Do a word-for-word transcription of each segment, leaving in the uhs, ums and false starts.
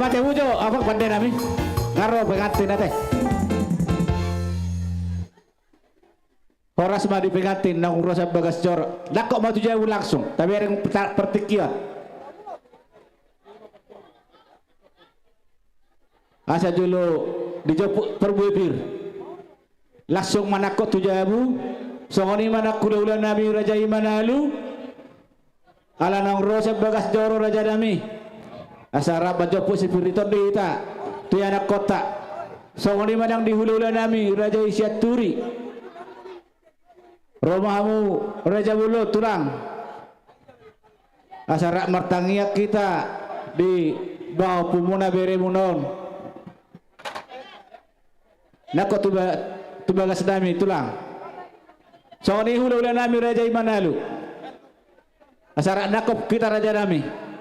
Pate ujo, apa pande nami? Nga ro pengantin ate. Horas ma di pengantin, naung ro sian bagas joro. Nangkok ma tu jabu langsung. Tabereng peta-, partingkian. Asa jolo dijou parbue pir. Langsung ma nangkok tu jabu. Songon i ma nang hulahula nami Raja i Manalu. Ala naung ro sian bagas joro raja nami. Asa rap manjompo si pir i tondi hita. Tu ianakkonta. Songon i ma nang di hulahula nami Raja i Sianturi. Ro ma hamu Raja Bolon tulang. Asa rap martangiang hita di baoa ompumuna beremuna on. Nangkok tu ba-, tu bagas nami tulang. Songon i hulahula nami Raja i Manalu. Asa rap nangkok hita raja nami.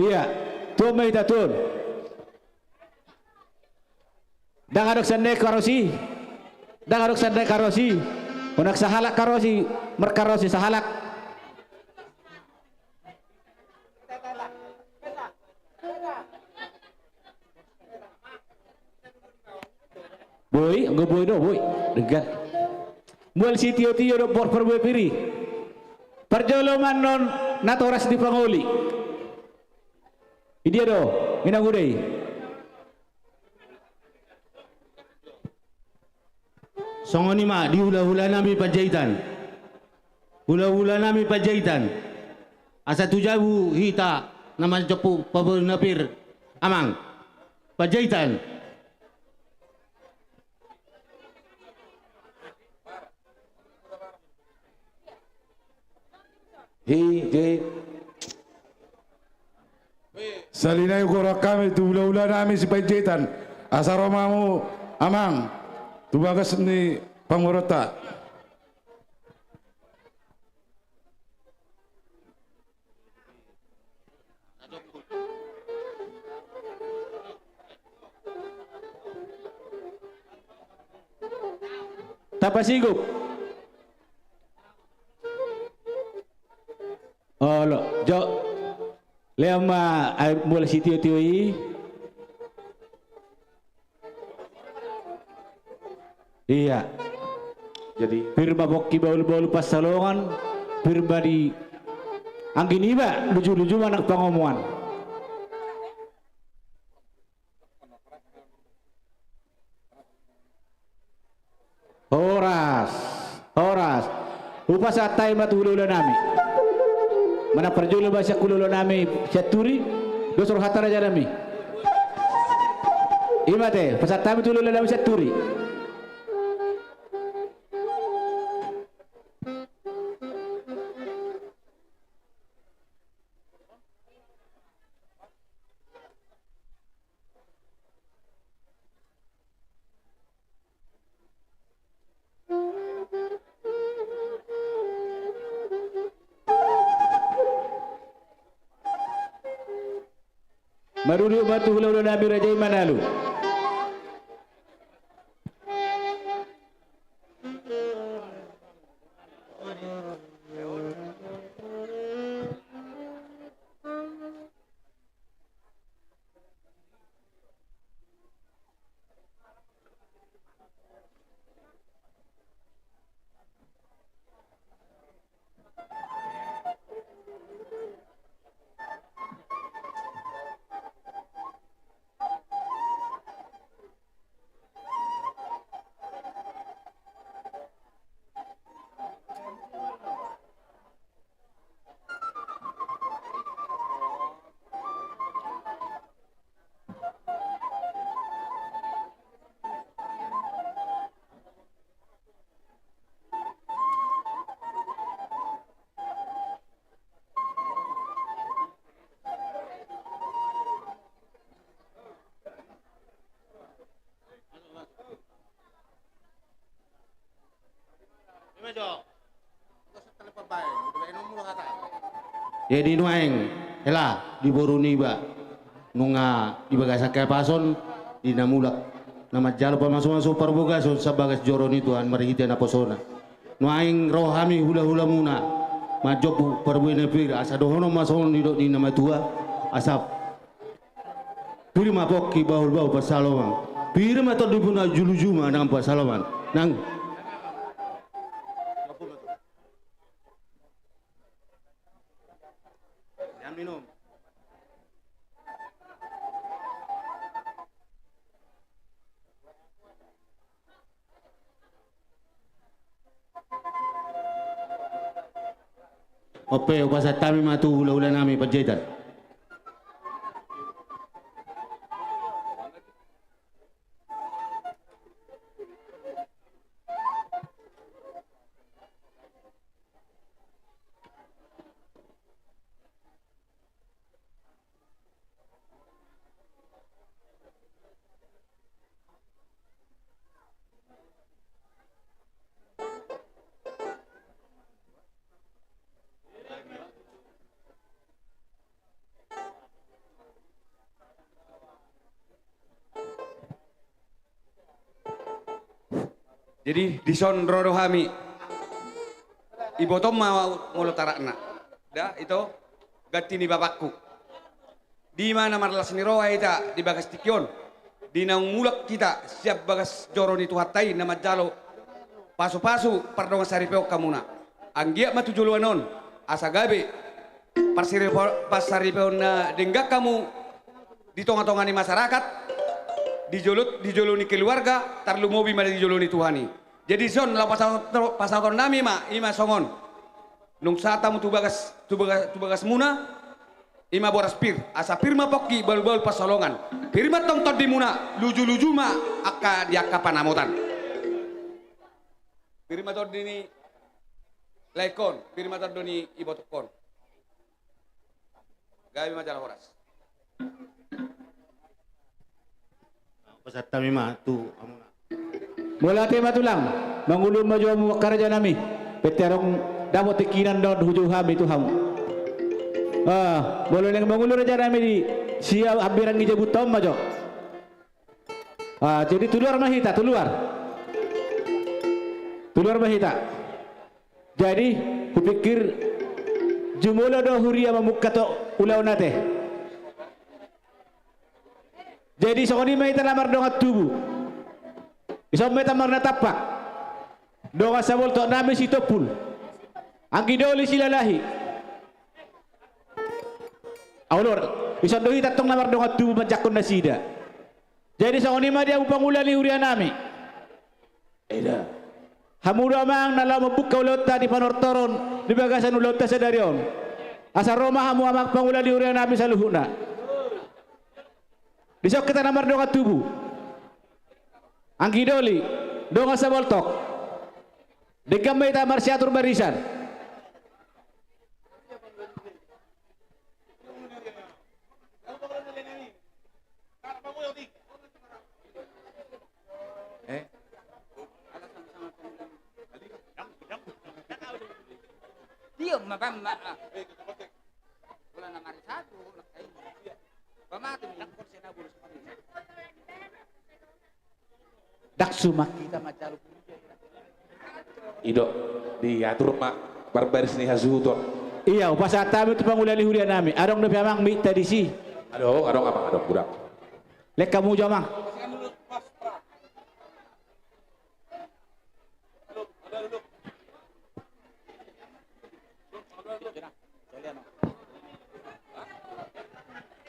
Ia, tu on ma hita tu on. Ndang adong sian na i karosi. Ndang adong sian na i karosi. Unang sahalak karosi, markarosi sahalak. Boi, anggo boi do, boi. Denggan. Mual sitiotio do por parbue pir i. Parjolo ma annon natoras di pangoli. Idia do, inang uda i. Songon i ma di hulahula nami Panjaitan. Hulahula nami Panjaitan. Asa tu jabu hita na manjompo parbue na pir, amang. Panjaitan. Hi, hi. Sahali nai hugoarhon hami tu hulahula nami si Panjaitan. Asa ro ma hamu amang tu bagas ni pamoruonta. Tapasingkop. Olo, jo. Lehon ma ai mual sitiotio i. Ia. Jadi pir ma pongki bahulbahul pansalongan, pir ma di anggi niba, lujuluju ma nang pangomoan. Horas, horas. Hupasahat hami ma tu hulahula nami. Manang parjolo ma sian hulahula nami Sianturi, dos rohanta raja nami. I ma ate, pasahat hami tu hulahula nami Sianturi. Marudut ma tu hulahula nami raja i Manalu. Jadi nuaeng hela di boru niba nunga di bagasan hahipason di na mulak na manjalo pamasumasu parbagason sian bagas joro ni Tuhan marhite naposona. Nuaeng ro hami hulahulamuna manjompu parbue na pir, asa dohonon ma songon nidok ni na matua, asa pir ma pongki bahulbahul pansalongan. Pir ma tondimuna, lujuluju ma nang pansalongan. Nang. On pe, hupasahat hami ma tu hulahula nami Panjaitan. Jadi dison ro do hami. Ibotom ma molo tarakna. Da, ito, ganti ni bapakku. Di ma na marlas ni roha hita di bagas tingki on, di naung mulak hita sian bagas joro ni Tuhanta i na manjalo pasupasu pardongan saripeon hamuna. Anggiat ma tu joloan on asa gabe parsaripe-, parsaripeon na denggan hamu di tongatonga ni masyarakat, di jolo, di jolo ni keluarga, tarlumobi ma di jolo ni Tuhan i. Jadi dison laho pasahat, pasahaton nami ma, i ma songon. Nunga sahat hamu tu bagas, tu bagas, tu bagasmuna, i ma boras pir, asa pir ma pongki bahulbahul pansalongan. Pir ma tong tondimuna, lujuluju ma angka di angka panamotan. Pir ma tondi ni laengkon, pir ma tondi ni ibotongkon. Gabe ma jala horas. Pasahat hami ma tu hamuna. Mauliate ma tulang, mangolu ma jo hamu angka raja nami. Pette adong dapot tingki na ndang hujou hami tu hamu. Ah, molo naeng mangolu raja nami di sia hambirang i, jabunta on ma jo. Ah, jadi tu luar ma hita, tu luar. Tu luar ma hita. Jadi hupikir jumolo do huria mamungka tu ulaon ate. Jadi songon i ma hita na mardongan tubu. Dison ma hita marnatampak. Dongan saboltok nami Sitompul, anggidoli Silalahi. Aulor, dison do hita tong na mardongan tubu manjangkon nasida. Jadi songon i ma di hamu pangula ni huria nami. Eda. Hamu do amang na laho mambuka ulaonta di panortoron di bagasan ulaonta sadari on. Asa ro ma hamu amang pangula ni huria nami saluhutna. Dison hita na mardongan tubu. Anggidoli, dongan saboltok. Denggan ma hita marsiatur barisan. Eh? Dia ma bang ma. Bola na marisatu. Pamatu ni. Ndang suman hita manjalo. I do, diatur ma barbaris ni hasuhuton. Ia, hupasahat hami tu pangula ni huria nami. Adong dope amang mic-ta disi? Adong, adong amang, adong, godang. Lean hamu jo amang.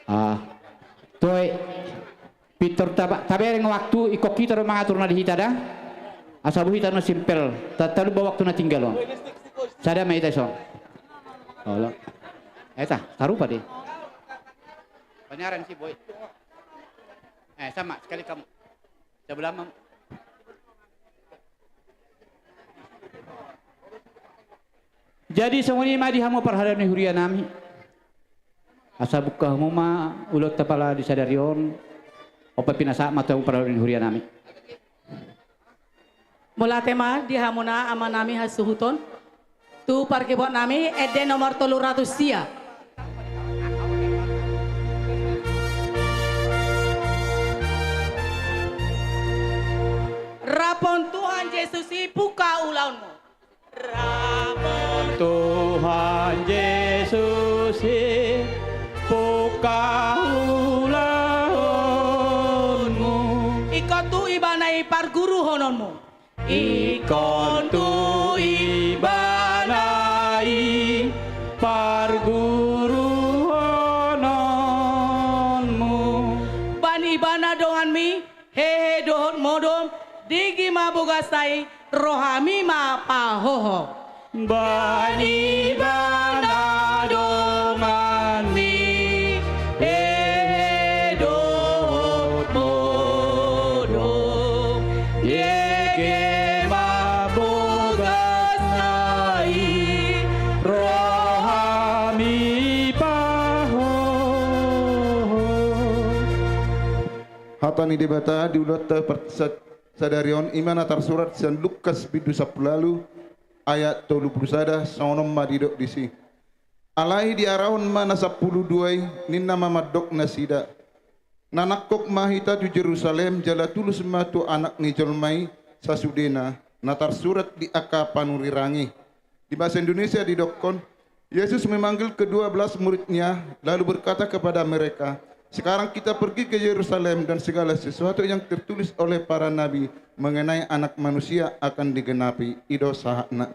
Ah, toe pintor taba-, tabereng waktu, ingkon hita do mangatur na di hita da. Asa boi hita na simpel, ta-, talupa waktu na tinggal on. Sada ma hita dison. Olo. Eh, ta, tarupa de. Panyaran si boi. Eh, sama sekali kamu. Sebelah mam-, Jadi songon i ma di hamu parhalado ni huria nami. Asa buka hamu ma ulaonta pala di sadari on. Ompa pinasahat ma tu hamu parhalado ni huria nami. Mauliate ma di hamuna amang nami hasuhuton. Tu pargibot nami, ende nomor tolu ratus sia. Rapon Tuhan Jesus i buka ulaonmu. Tuhan Jesus i, pungka ulaonmu. Ingkon tu Ibana i parguruhononmu. Ingkon tu Ibana i parguruhononmu. Bahen Ibana donganmi, hehe dohot modom, digi ma bogasna i, rohami ma pahoho. Bahen Ibana donganmi, hehe dohot modom, digi ma bogasna i, rohami pahoho. Hata ni Debata di ulaonta par-, sa-, sadari on, i ma na tarsurat sian Lukas bindu sampulu ualu, ayat tolu pulu sada, songon on ma didok disi. Alai diarahon ma na sampulu dua i, ninna ma mandok nasida: Na nangkok ma hita tu Jerusalem, jala tulus ma tu Anak ni jolma i sasudena, na tarsurat di angka panurirang i. Di bahasa Indonesia didokkon, Yesus memanggil kedua belas murid-Nya, lalu berkata kepada mereka, "Sekarang kita pergi ke Yerusalem dan segala sesuatu yang tertulis oleh para nabi mengenai Anak Manusia akan digenapi." I do sahatna.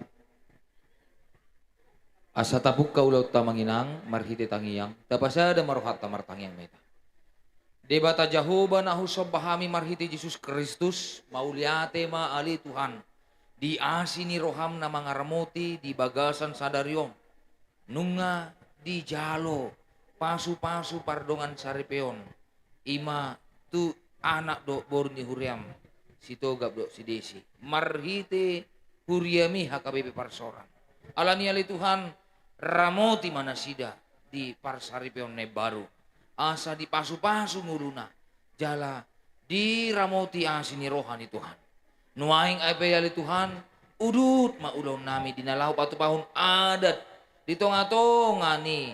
Asa tapungka ulaonta, amang inang, marhite tangiang, tapasada ma rohanta martangiang ma hita. Debata Jahowa na husomba hami marhite Jesus Kristus, mauliate ma ale Tuhan, di asi ni roham na mangaramoti di bagasan sadari on. Nunga dijalo pasupasu pardongansaripeon, i ma tu anak dohot boru ni huriam, Sitogap dohot si Desi. Marhite huriami H K B P Parsaoran. Alani i ale Tuhan, ramoti ma nasida di parsaripeon na imbaru. Asa dipasupasu ngoluna, jala diramoti asi ni roha ni Tuhan. Nuaeng pe ale Tuhan, udut ma ulaonnami di na laho patupahon adat di tongatonga ni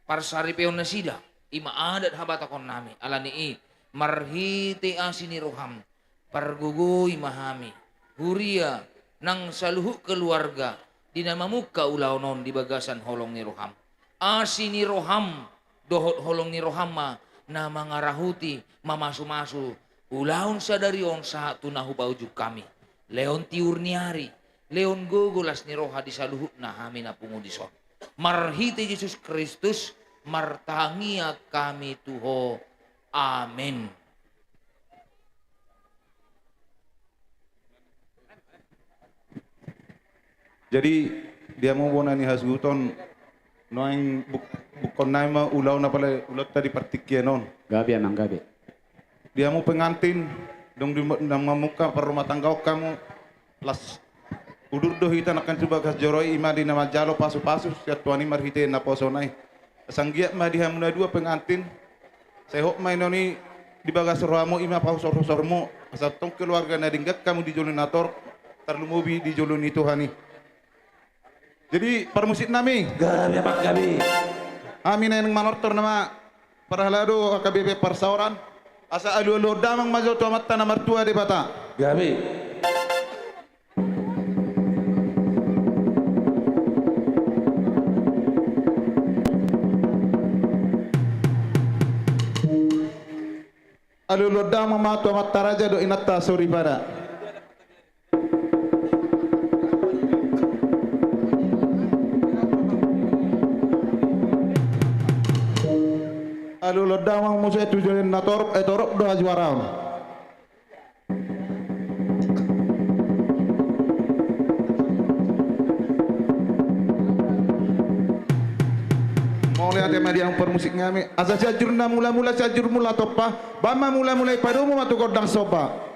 parsaripeon nasida, i ma adat habatahonnami. Alani i, marhite asi ni roham, pargogoi ma hami, huria nang saluhut keluarga, di na mamungka ulaon on di bagasan holong ni roham. Asi ni roham dohot holong ni roham ma na mangarahuti, mamasumasu ulaon sadari on sahat tu na hupaujung hami. Lehon tiur ni ari, lehon gogo las ni roha di saluhutna hami na pungu dison. Marhite Jesus Kristus martangiang hami tu Ho. Amen. Jadi, di hamu bona ni hasuhuton, nuaeng buk-, bukkon nai ma ulaon apala ulaonta di partingkian on. Gabe, amang, gabe. Di hamu pengantin, dung di, na mamungka parrumatanggaon hamu, las udur do hita nangkin tu bagas joro i, i ma di na manjalo pasupasu sian Tuhan i marhite naposona i. Asa anggiat ma di hamu na dua pengantin, sai hot ma inon i di bagas rohamu, i ma pahusorhusormu, asa tong keluarga na denggan hamu di jolo ni natorop, tarlumobi di jolo ni Tuhan i. Jadi, parmusiknami. Gabe, amang, gabe. Hami naeng manortor nama parhalado H K B P Parsaoran, asa alualuhon damang ma jo tu Amanta na martua Debata. Gabe. Alualuhon damang ma tu amanta raja dohot inanta soripada. Alualuhon damang muse tu jolo ni natorop, eh, torop do hajuaraon. Mauliate ma di hamu parmusiknami. Asa Sianjur na mulamula, Sianjur Mula Tompa, bahen ma mulamula i padomu ma tu gondang somba.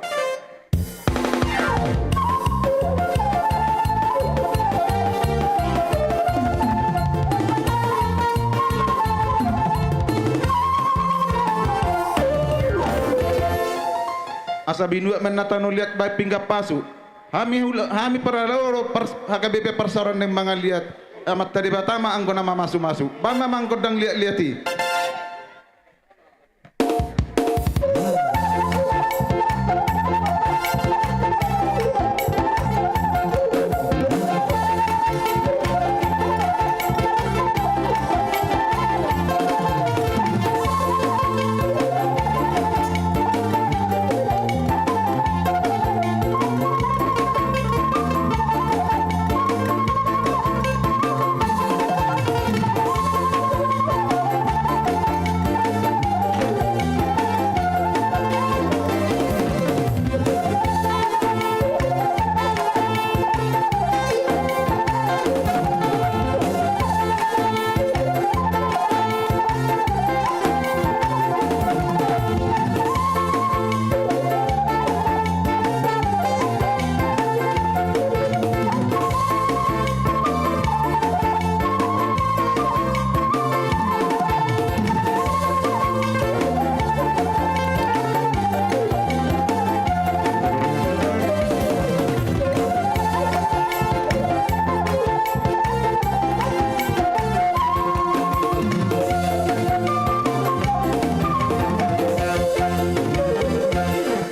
Asa binuat ma na tano liat bahen pinggan pasu. Hami hula-, hami parhalado pars-, H K B P Parsaoran naeng mangan liat. Amanta Debata ma anggo na mamasumasu. Bahen ma amang gondang liatliat i.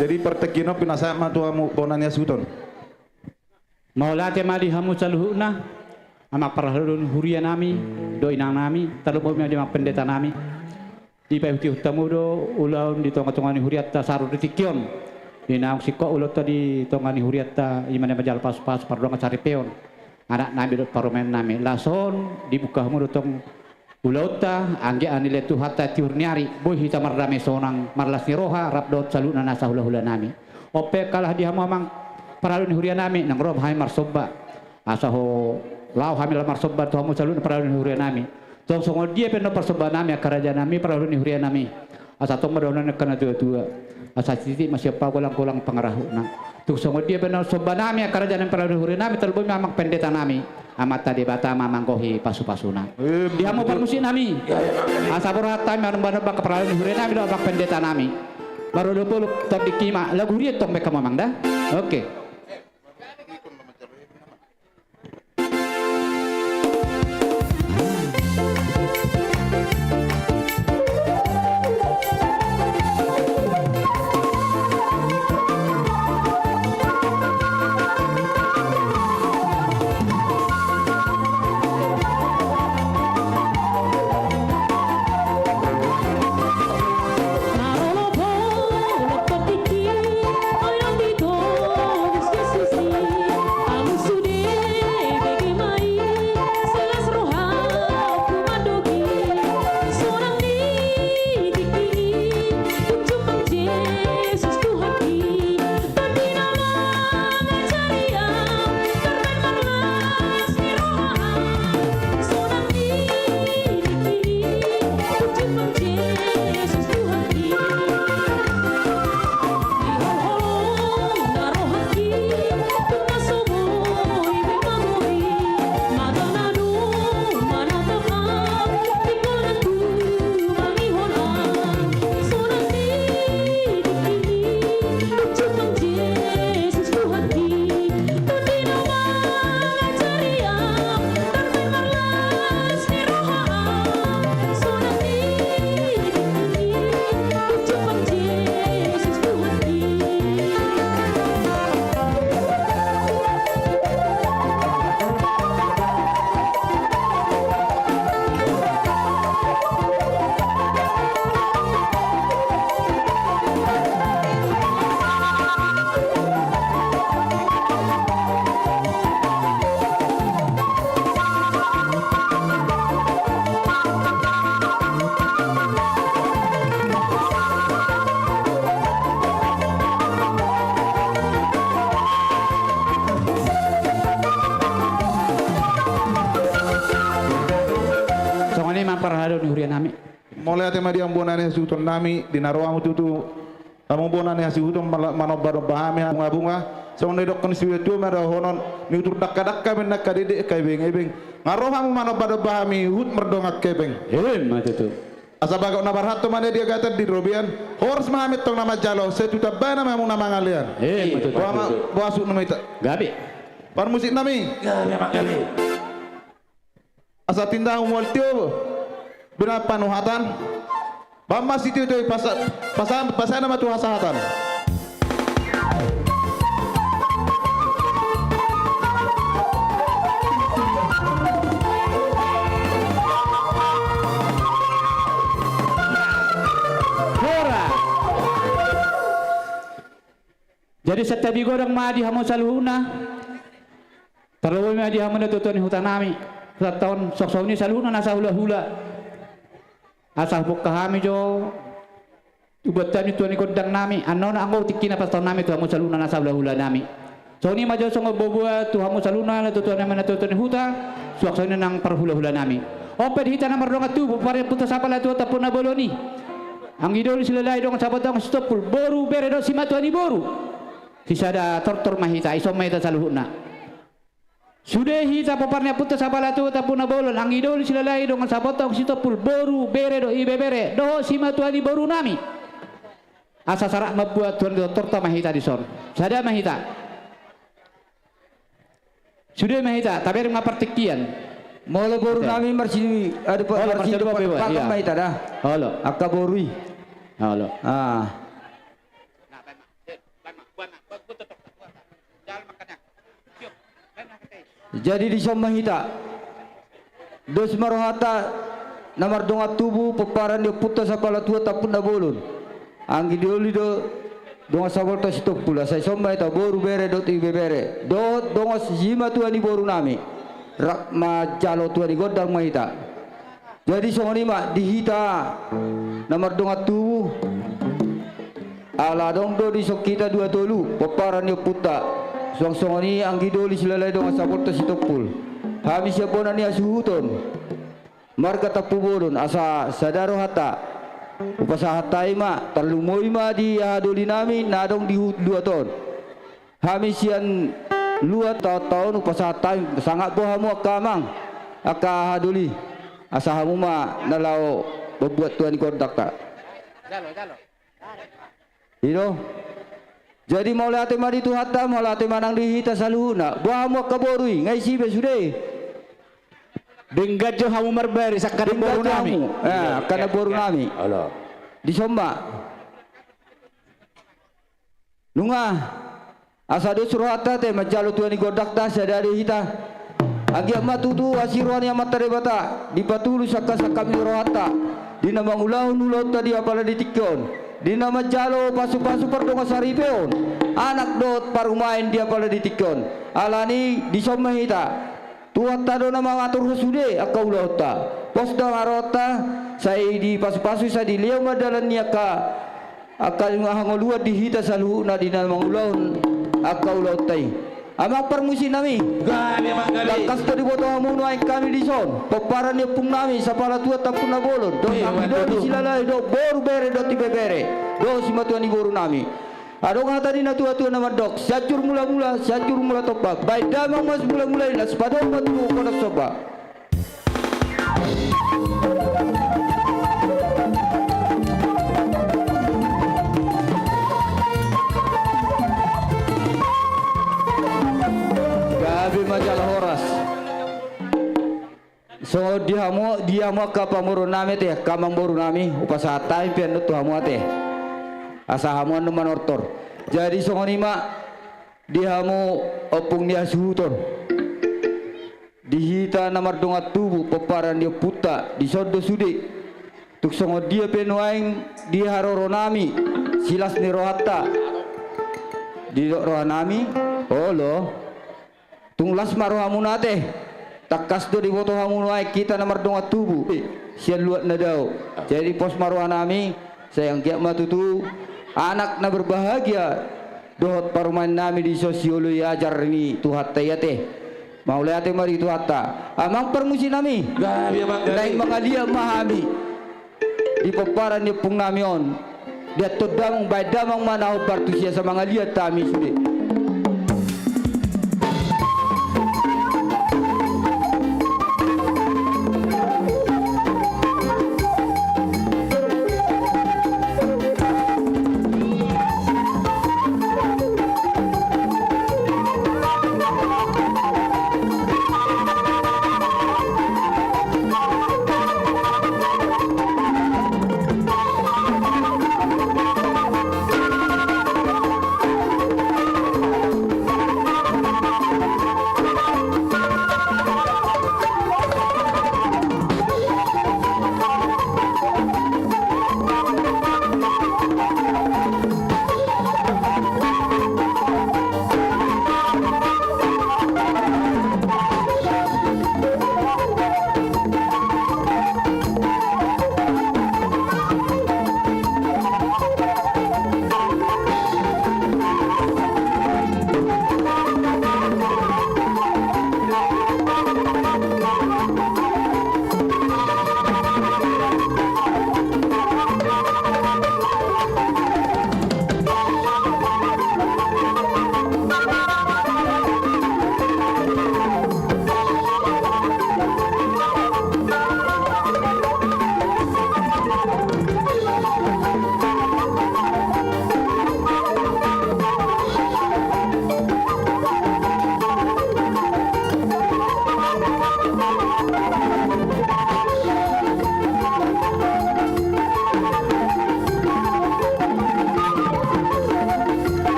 Jadi partingkian on pinasahat ma tu hamu bona ni hasuhuton. Mauliate ma di hamu saluhutna, amang parhalado ni huria nami, dohot inang nami, tarlumobi ma di amang pendeta nami. Dipaihutihut hamu do ulaon di tongatonga ni hurianta sahat di tingki on. Di naung singkop ulaonta di tonga ni hurianta, i ma na manjalo pasupasu pardongan saripeon anak nami dohot parumaen nami. Laos on dibuka hamu do tong ulaonta, anggiat ma dilehon Tuhanta tiur ni ari, boi hita mardame sonang, marlas ni roha, rap dohot saluhutna nasa hulahula nami. On pe angka laho di hamu amang parhalado ni huria nami, naung ro ma hami marsomba. Asa ho laho hami laho marsomba tu hamu saluhutna parhalado ni huria nami. Tong songon dia pe annon parsomba nami angka raja nami parhalado ni huria nami. Asa tong ma dohonon ni angka na tuatua. Asa sititi ma sian pangolanggolang pangarahutna. Tung songon dia pe annon somba nami angka raja nami parhalado ni huria nami, tarlumobi ma amang pendeta nami. Amanta Debata ma manggohi pasupasuna. Em, di hamu betul. Parmusik nami. Ya, ya, ya. Asa borhat hami manombanomba angka parhalado ni huria nami dohot amang pendeta nami. Marolopolop tondingki ma, lagu huria tong baen hamu amang da. Oke. Songon i ma parhalado ni huria nami. Mauliate ma di hamu bona ni hasuhuton nami, di na ro hamu tutu. Hamu bona ni hasuhuton, manombanomba hami, habungabunga. Songon na nidok ni situa-tua ma dohonon, niutur dangkadangka baen angka dekdek, angka ebengebeng. Nga ro hamu manombanomba hami, huhut mardongan hepeng. Emma tutu. Asa bagot na marhalto ma na di agatan di robean, horas ma hami tong na manjalo, sai tu tambana ma hamu na mangalean. Emma tutu. Boha ma, boha suhut nami hita. Gabe. Parmusik nami. Gabe, ma gabe. Asa tindahu mual tio binahen panuhatan. Bahen ma sitio-tio i pasa-, pasa-, pasana ma tu hasahatan. Hora. Jadi santabi godang ma di hamu saluhutna. Tarlumobi ma di hamu na tuatua ni huta nami. Huta on, songon i saluhutna nasa hulahula. Asa hubuka hami jo. Hubuat hami tua ni gondang nami. Annon anggo tingkina pasahaton nami tu hamu saluhutna nasa hulahula nami. Songon i ma jo songon boaboa tu hamu saluhutna na tuatua nami na tuatua ni huta. Suang songon i nang parhulahula nami. On pe di hita na mardongan tubu, pomparan ni ompunta Sapala tua Tampubolon i. Anggi doli Silalahi dongan sabotohon Sitompul, boru, bere dohot simatua ni boru. Sisada tortor ma hita, ison ma hita saluhutna. Sude hita pomparan ni ompunta Sapala tua Tampubolon, anggi doli Silalahi dongan sabotohon Sitompul, boru, bere dohot ibebere, dohot simatua ni boru nami. Asa sarat mambuat tuan tortorta ma hita dison. Sada ma hita. Sude ma hita, tabereng ma partingkian. Molo boru nami marsi-, adu pa-, olo, marsidopan, marsidopan, pakan, iya, ma hita da. Olo. Angka boru i. Olo. Ah. Jadi dison ma hita. Dos ma rohanta na mardongan tubu, pomparan ni ompunta Sapala Tua Tampuk Na Bolon. Anggi doli do dongan sabolta Sitompul, asa dison ma hita boru, bere dohot ibebere dohot dongan simatua ni borunami. Rap manjalo tua ni gondang ma hita. Jadi songon i ma di hita na mardongan tubu. Ala adong do dison hita dua tolu pomparan ni ompunta. Suang songon i anggi doli, silalahi dongan sabolta Sitompul. Hami sian bona ni hasuhuton marga Tampubolon, asa sada rohanta. Hupasahat hami ma, tarlumobi ma di hahadolinami na adong di hu-, luat on. Hami sian luat taon-taon hupasahat hami, sangap boha hamu angka amang, angka hahadoli, asa hamu ma na laho mambuat tua ni gondangta. I do. Jadi mauliate ma di Tuhanta, mauliate ma nang di hita saluhutna. Boha hamu angka boru i, nga isi be sude. Denggan jo hamu marbaris, angka na borunami. Denggan jo hamu. Eh, angka na borunami. Dison ma. Nunga, asa dos rohanta ate manjalo tua ni gondangta, sada do hita. Anggiat ma tutu asi roha ni Amanta Debata dipatulus angka sangkap ni rohanta di na mangulahon ulaonta di apala di tingki on, di na manjalo pasu-pasu pardongan saripeon, anak dohot parumaen di apala di tingki on. Alani dison ma hita. Tuhanta do na mangatur sude angka ulaonta. Pos do ma rohanta, sai dipasu-pasu, sai dilehon ma dalan ni angka, angka hangoluan di hita saluhutna di na mangulahon angka ulaonta i. Amang parmusiknami, gabe, amang, gabe. Tangkas do diboto hamu nuaeng hami dison, pomparan ni ompungnami Sapala Tua Tampuk Na Bolon, dohot anggi doli, silalahi dohot boru, bere dohot ibebere dohot simatua ni borunami. Adong hata ni na tua-tua na mandok, Sianjur Mula-mula, Sianjur Mula Tompa. Baen damang ma mula-mula i, laos padomu ma tubu hona somba. Gabe ma jala horas. Songon dia hamu, dia hamu angka pamoruonnami ate, angka amangborunami, hupasahat hami pe annon tu hamu ate. Asa hamu annon manortor. Jadi songon i ma di hamu ompung ni hasuhuton. Di hita na mardongan tubu, pomparan ni ompunta, dison do sude. Tung songon dia pe nuaeng di haroronami, silas ni rohanta. Didok rohanami, olo. Tung las ma rohamuna ate. Tangkas do diboto hamu nuaeng hita na mardongan tubu sian luat na dao. Jadi pos ma rohanami, sai anggiat ma tutu anak na berbahagia dohot parumaennami dison sioloi ajar ni Tuhanta i ate. Mauliate ma di Tuhanta. Amang parmusiknami, gabe, amang, gabe. Naeng mangaliat ma hami di pomparan ni ompungnami on. Diantuhon damang, baen damang ma na hombar tusi asa mangaliat hami sude.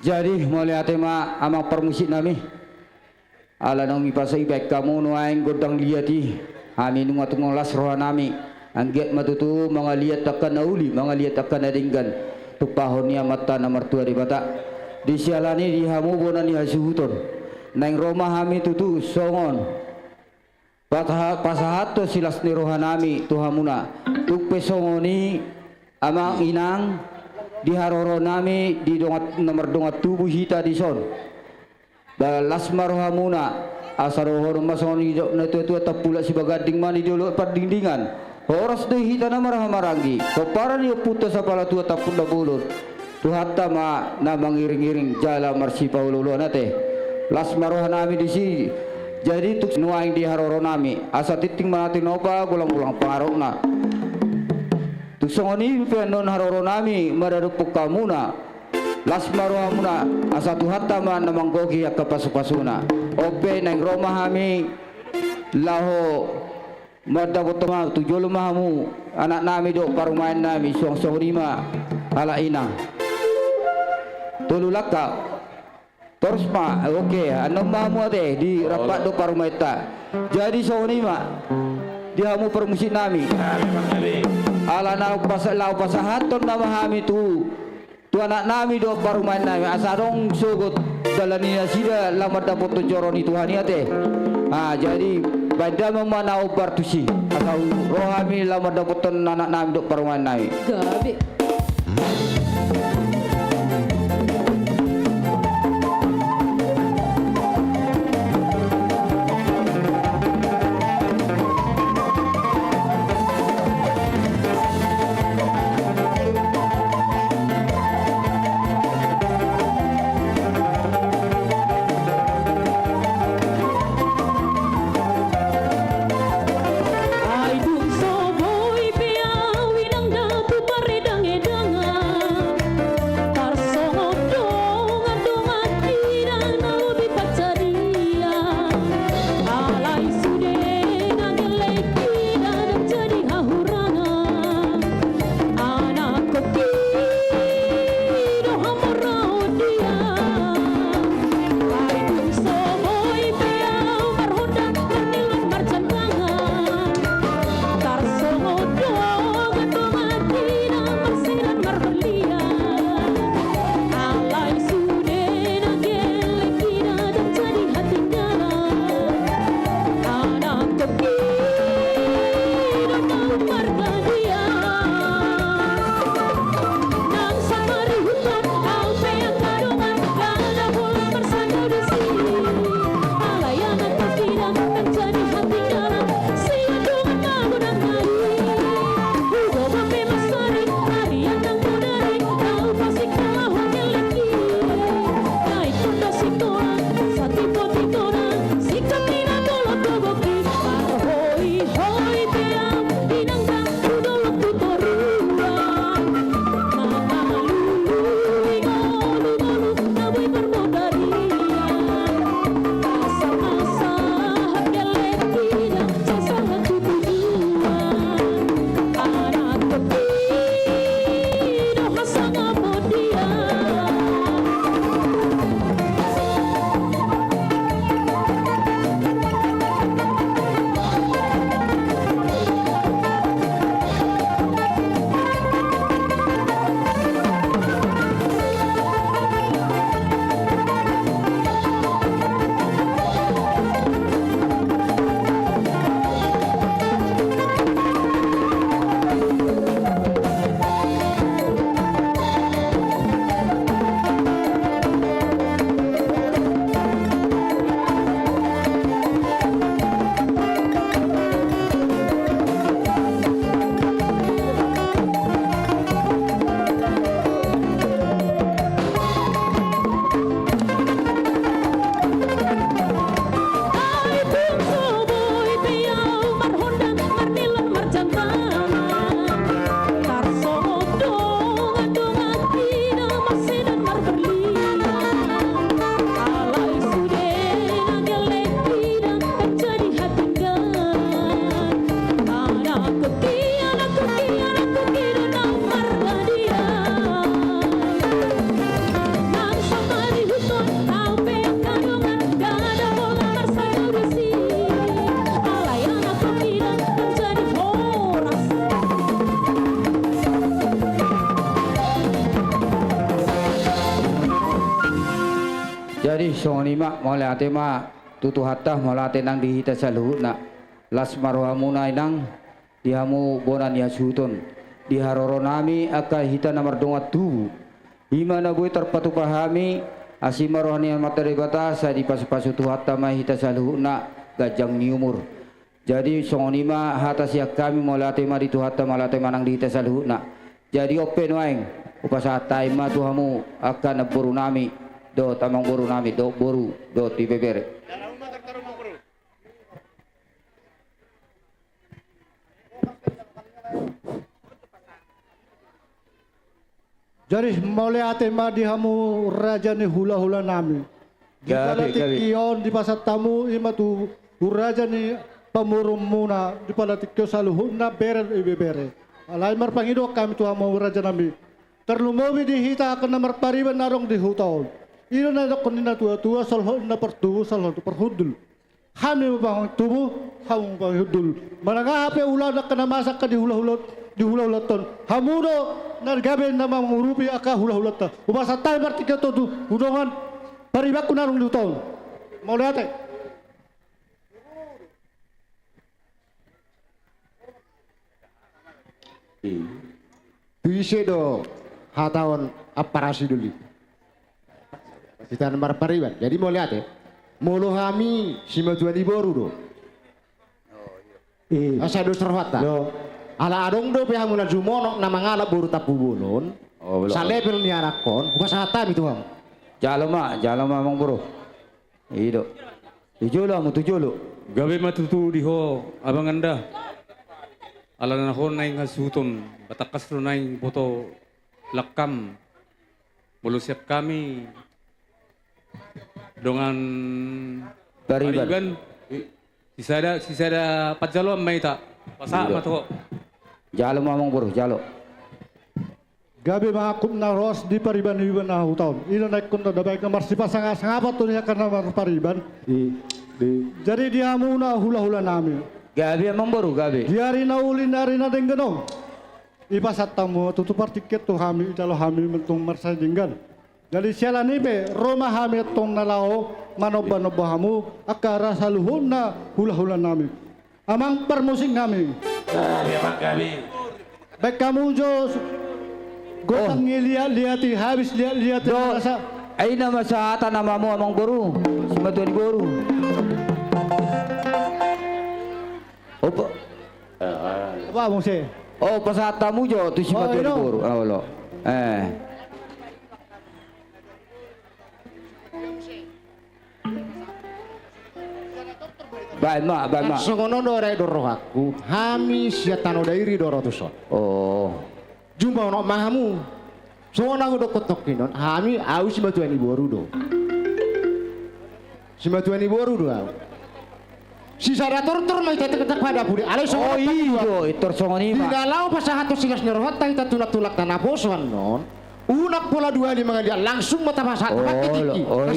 Jadi mauliate ma amang parmusik nami. Ala naung ipasahat hamu nuaeng gondang liat i, hami nunga tung las roha nami. Anggiat ma tutu mangaliat angka na uli, mangaliat angka na denggan, tumpahon ni Amanta na martua Debata. Di siala ni i di hamu bona ni hasuhuton, naeng ro ma hami tutu songon pasaha-, pasahathon silas ni roha nami tu hamuna. Tung pe songon i amang inang, di haroro nami di dongan na mardongan tubu hita dison. Ba las ma rohamuna, asa dohonon ma songon nidok ni natuatua, tampulak sibaganding ma di dolok pardingdingan. Horas do hita na marhahamaranggi, pomparan ni ompunta Sapala Tua Tampuk Na Bolon. Tuhanta ma na mangiringiring jala marsipaolooloan ate. Las ma roha nami disi. Jadi tung nuaeng di haroro nami, asa tingting ma na tinopa, golanggolang pangarahutna. Tung songon i pe annon haroro nami maradophon hamuna. Las ma rohamuna, asa Tuhanta ma na manggohi angka pasupasuna. On pe naeng ro ma hami laho mandapothon ma, tu jolo ma hamu anak nami dohot parumaen nami, suang songon i ma halak inang. Tolu langka. Torus ma, oke, annon ma hamu ate, di rampak dohot parumaenta. Jadi songon i ma di hamu parmusik nami. Ala na pas-, laho pasahathon nama hami tu, tu anak nami dohot parumaen nami, asa adong sogot dalan ni nasida laho mandapothon joro ni Tuhan i ate. Ah, jadi baen damang ma na ombar tusi, asa ro hami laho mandapothon anak nami dohot parumaen nami. Gabe. Ai dung so boi pe au inang dabu paredang Jadi songon i ma, mauliate ma tu Tuhanta, mauliate nang di hita saluhutna. Las ma rohamuna inang, di hamu bona ni hasuhuton. Di haroro nami angka hita na mardongan tubu, i ma na boi tarpatupa hami, asi ma roha ni Amanta Debata, sai dipasupasu Tuhanta ma hita saluhutna ganjang ni umur. Jadi songon i ma hata sian hami, mauliate ma di Tuhanta, mauliate ma nang di hita saluhutna. Jadi on pe nuaeng, hupasahat hami ma tu hamu angka namboru nami dohot amangboru nami dohot boru dohot ibebere. Jadi mauliate ma di hamu raja ni hulahula nami. Di pala tingki on dipasahat hamu i ma tu raja ni pamoruonmuna di pala tingki on saluhutna bere ibebere. Alai marpangido hami tu hamu raja nami, tarlumobi di hita angka na marpariban na adong di huta on. I do na nidokhon ni na tuatua, solhot na partubu, solhot na parhundul. Hami ma pangan tubu, hamu ma pangan hundul. Manang aha pe ulaon angka na masa angka di hulahula, di hulahula on, hamu do na gabe na mangurupi angka hulahulanta. Hupasahat hami martingki on tu dongan paribanku na adong di huta on. Mauliate. Tu ise do hata on, amparasi doli? Hita na marpariban. Jadi mauliate. Molo hami simatua ni boru do. Asa dos rohanta. Ala adong dope hamu na jumonok na mangalap boru Tampubolon, salevel ni anakkon, hupasahat hami tu hamu. Jalo ma, jalo ma amangboru. I do. Tu jolo hamu, tu jolo. Gabe ma tutu di ho abang anda. Ala na ho naeng hasuhuton, batangkas do naeng boto langkam. Molo sian hami dongan pariban, sisada, sisada panjaloan ma hita. Pasahat ma tu ho. Jalo ma amangboru, jalo. Gabe ma angkup na ros di pariban-iban na huta on. I do na ingkon na dabaik na marsipasangasangapan tu di angka na marpariban. Jadi di hamu na hulahula nami. Gabe amangboru, gabe. Di ari na uli ni ari na denggan on, ipasahat hamu tutu partingkian tu hami, ijalo hami ma antong marsai denggan. Jadi siala ni i pe ro ma hami antong na laho manombanomba hamu angka ra saluhutna hulahula nami. Amang parmusik nami. Gabe, amang, gabe. Baen hamu jo gondang ni liatliat i, habis liatliat i. Ai na masa hata nama hamu amangboru, simatua ni boru. Opa. Apa muse? O, pasahat hamu jo tu simatua ni boru. Olo. Baen ma, baen ma. Songon on do raek do rohangku, hami sian Tano Dairi do ro tuson. O. Jumpa onok ma hamu. Songon na hudokkon tongkin on, hami, au simatua ni boru do. Simatua ni boru do au. Sisada tortor ma hita, tetap hada pudi. Alai songon on do, i tor songon i ma. Di na laho pasahathon silas ni rohanta hita tu tulangta naposo annon. Unang pola dua hali mangaliat, langsung ma tapasahat.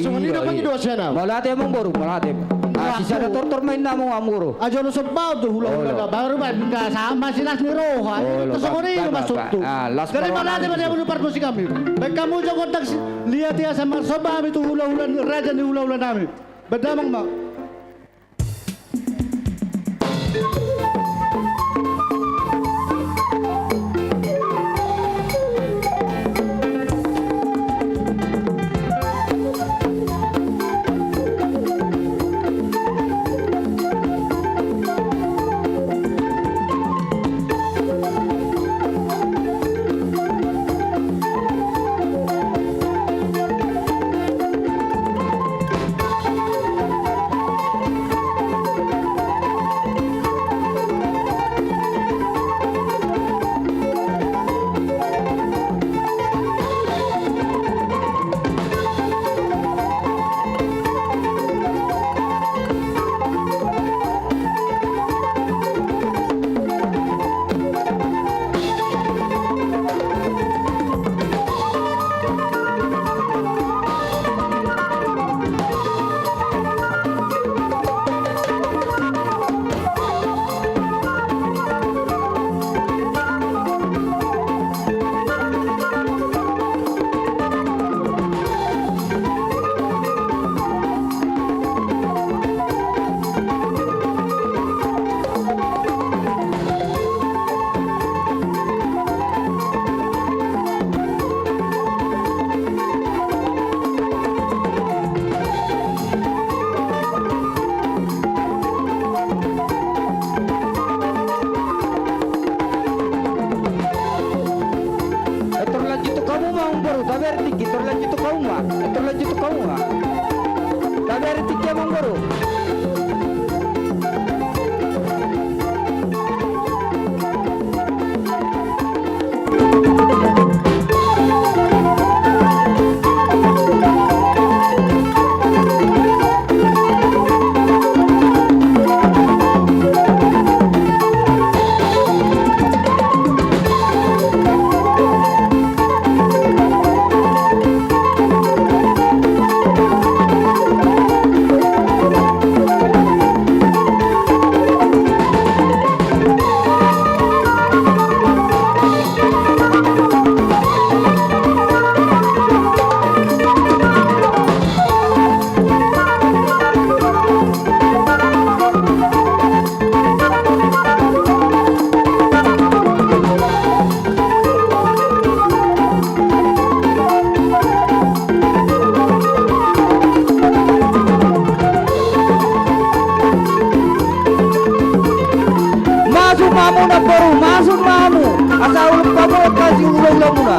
Songon i do pangidoan sian au. Mauliate amangboru, mauliate. Sisada tortor ma inna amangboru. Ajo na somba tu hulahula na baru ma, inda sama silas ni roha. Tor songon i do maksudhu. Jadi mauliate ma di hamu parmusik nami. Baen hamu jo gondang liatliat asa marsomba hami tu hulahula, raja ni hulahula nami. Baen damang ma. Masuk ma hamu namboru, masuk ma hamu. Asa ulang pamu, asa ulang-ulang muna.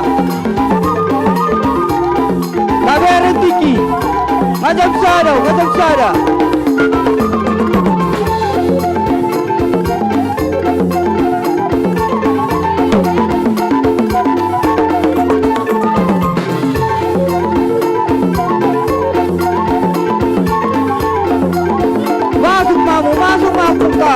Gabe rentiki. Ngajam sada, ngajam sada. Masuk ma hamu, masuk ma hamu, ka.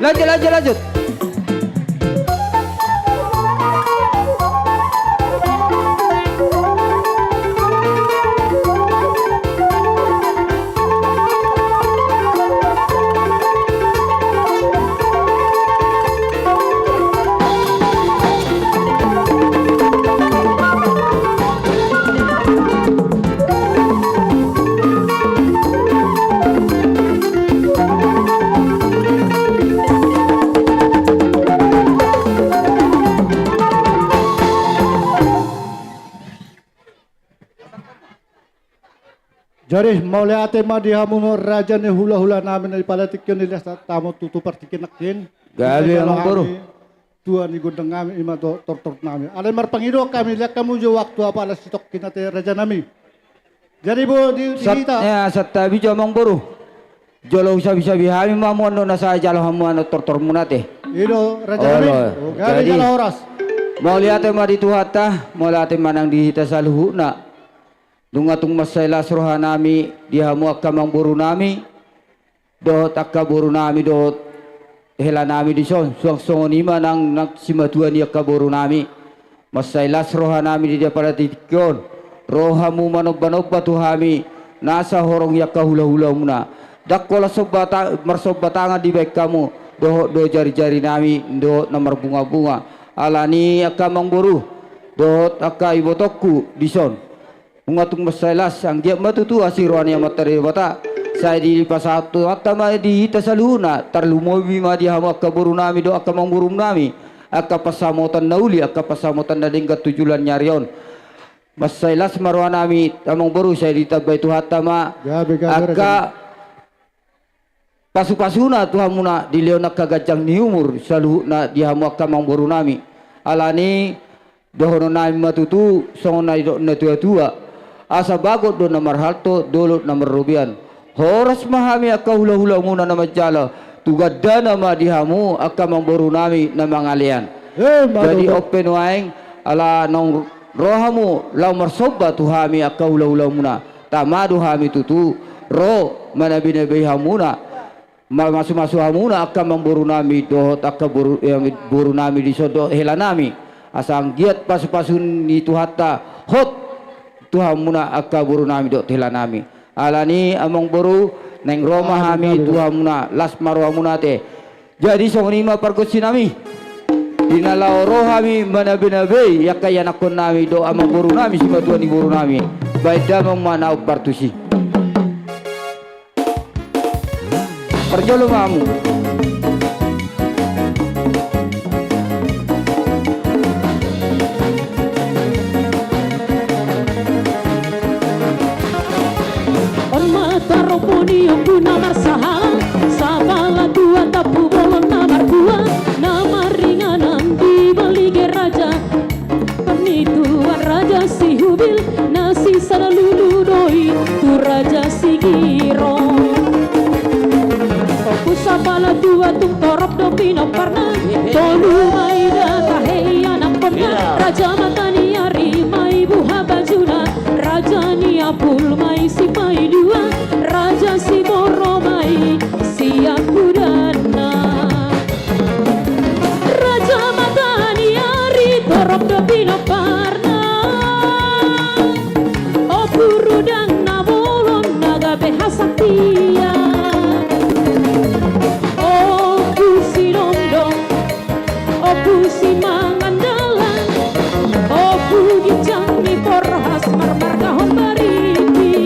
Lanjut, lanjut, lanjut. Jadi mauliate ma di hamu raja ni hulahula nami na di pala tingki on, di las tamu tutu partingkian nangkin. Gabe, amangboru. Tua ni gondang nami, ima do tortor nami. Alai marpangido hami, lean hamu jo waktu apala sitongkin ate raja nami. Jadi bo di, di hita. Ya, santabi jo amangboru. Jolo husabisabi hami ma hamu annon asa jalo hamu annon tortormuna ate. I do raja nami. Olo. Gabe, jadi jala horas. Mauliate ma di Tuhanta, mauliate ma nang di hita saluhutna. Nunga tung mansai las roha nami di hamu angka amangboru nami. Dohot angka boru nami dohot hela nami dison, suang songon i ma nang, nang simatua ni angka boru nami. Mansai las roha nami di dia pala tingki on. Ro hamu manombanomba tu hami, nasa horong i angka hulahulamuna. Ndang holan somba ta-, marsomba tangan dibaen hamu, dohot do jarijari nami, dohot na marbungabunga. Alani angka amangboru, dohot angka ibotongku dison. Nunga tung mansai las, anggiat ma tutu asi roha ni Amanta Debata. Sai dipasahat Tuhanta ma di hita saluhutna, tarlumobi ma di hamu angka boru nami dohot angka amangboru nami. Angka pansamotan na uli, angka pansamotan na denggan tu joloan ni ari on. Mansai las ma roha nami, amangboru, sai ditambai Tuhanta ma. Gabe, gabe, angka raja. Pasupasuna tu hamuna, dilehon angka ganjang ni umur saluhutna di hamu angka amangboru nami. Alani dohonon nami ma tutu songon na nidok ni natuatua. Asa bagot do na marhalto, dolok na marrobean. Horas ma hami angka hulahulamuna na manjalo. Tu gandana ma di hamu angka amangboru nami na mangalean. Emma tutu. Jadi on pe nuaeng ala naung ro hamu laho marsomba tu hami angka hulahulamuna. Tama do hami tutu ro manabinabei hamuna, mamasumasu hamuna angka amangboru nami dohot angka boru, eh, boru nami dison dohot hela nami. Asa anggiat pasupasu ni Tuhanta hot tu hamuna angka boru nami dohot hela nami. Alani amangboru, naeng ro ma hami tu hamuna, las ma rohamuna ate. Jadi songon i ma pargonsi nami. Di na laho ro hami manabinabei angka ianakhon nami dohot amangboru nami, simatua ni boru nami. Baen damang ma na hombar tusi. Parjolo ma hamu. On ma tarombo ni ompu na marsahala, sapala tua tampubolon na martua, na maringanan di balige raja. Pernituan Raja Sihubil, na sisada lulu do i tu Raja Sigiro. Ompu sapala tua tung torop do pinomparna, tolu ma i da tahe ianakhonna, Raja Mataniari ma i buhabajuna, Raja Niapul ma i sipaidua, Raja Siboro ma i siakudanna. Raja Mataniari torop do pinomparna. Ompu Rudang na bolon na gabe hasaktian. Ompu Sinondong, Ompu Simangandalan, Ompu Ginjang ni Porhas marmargahon Bariti.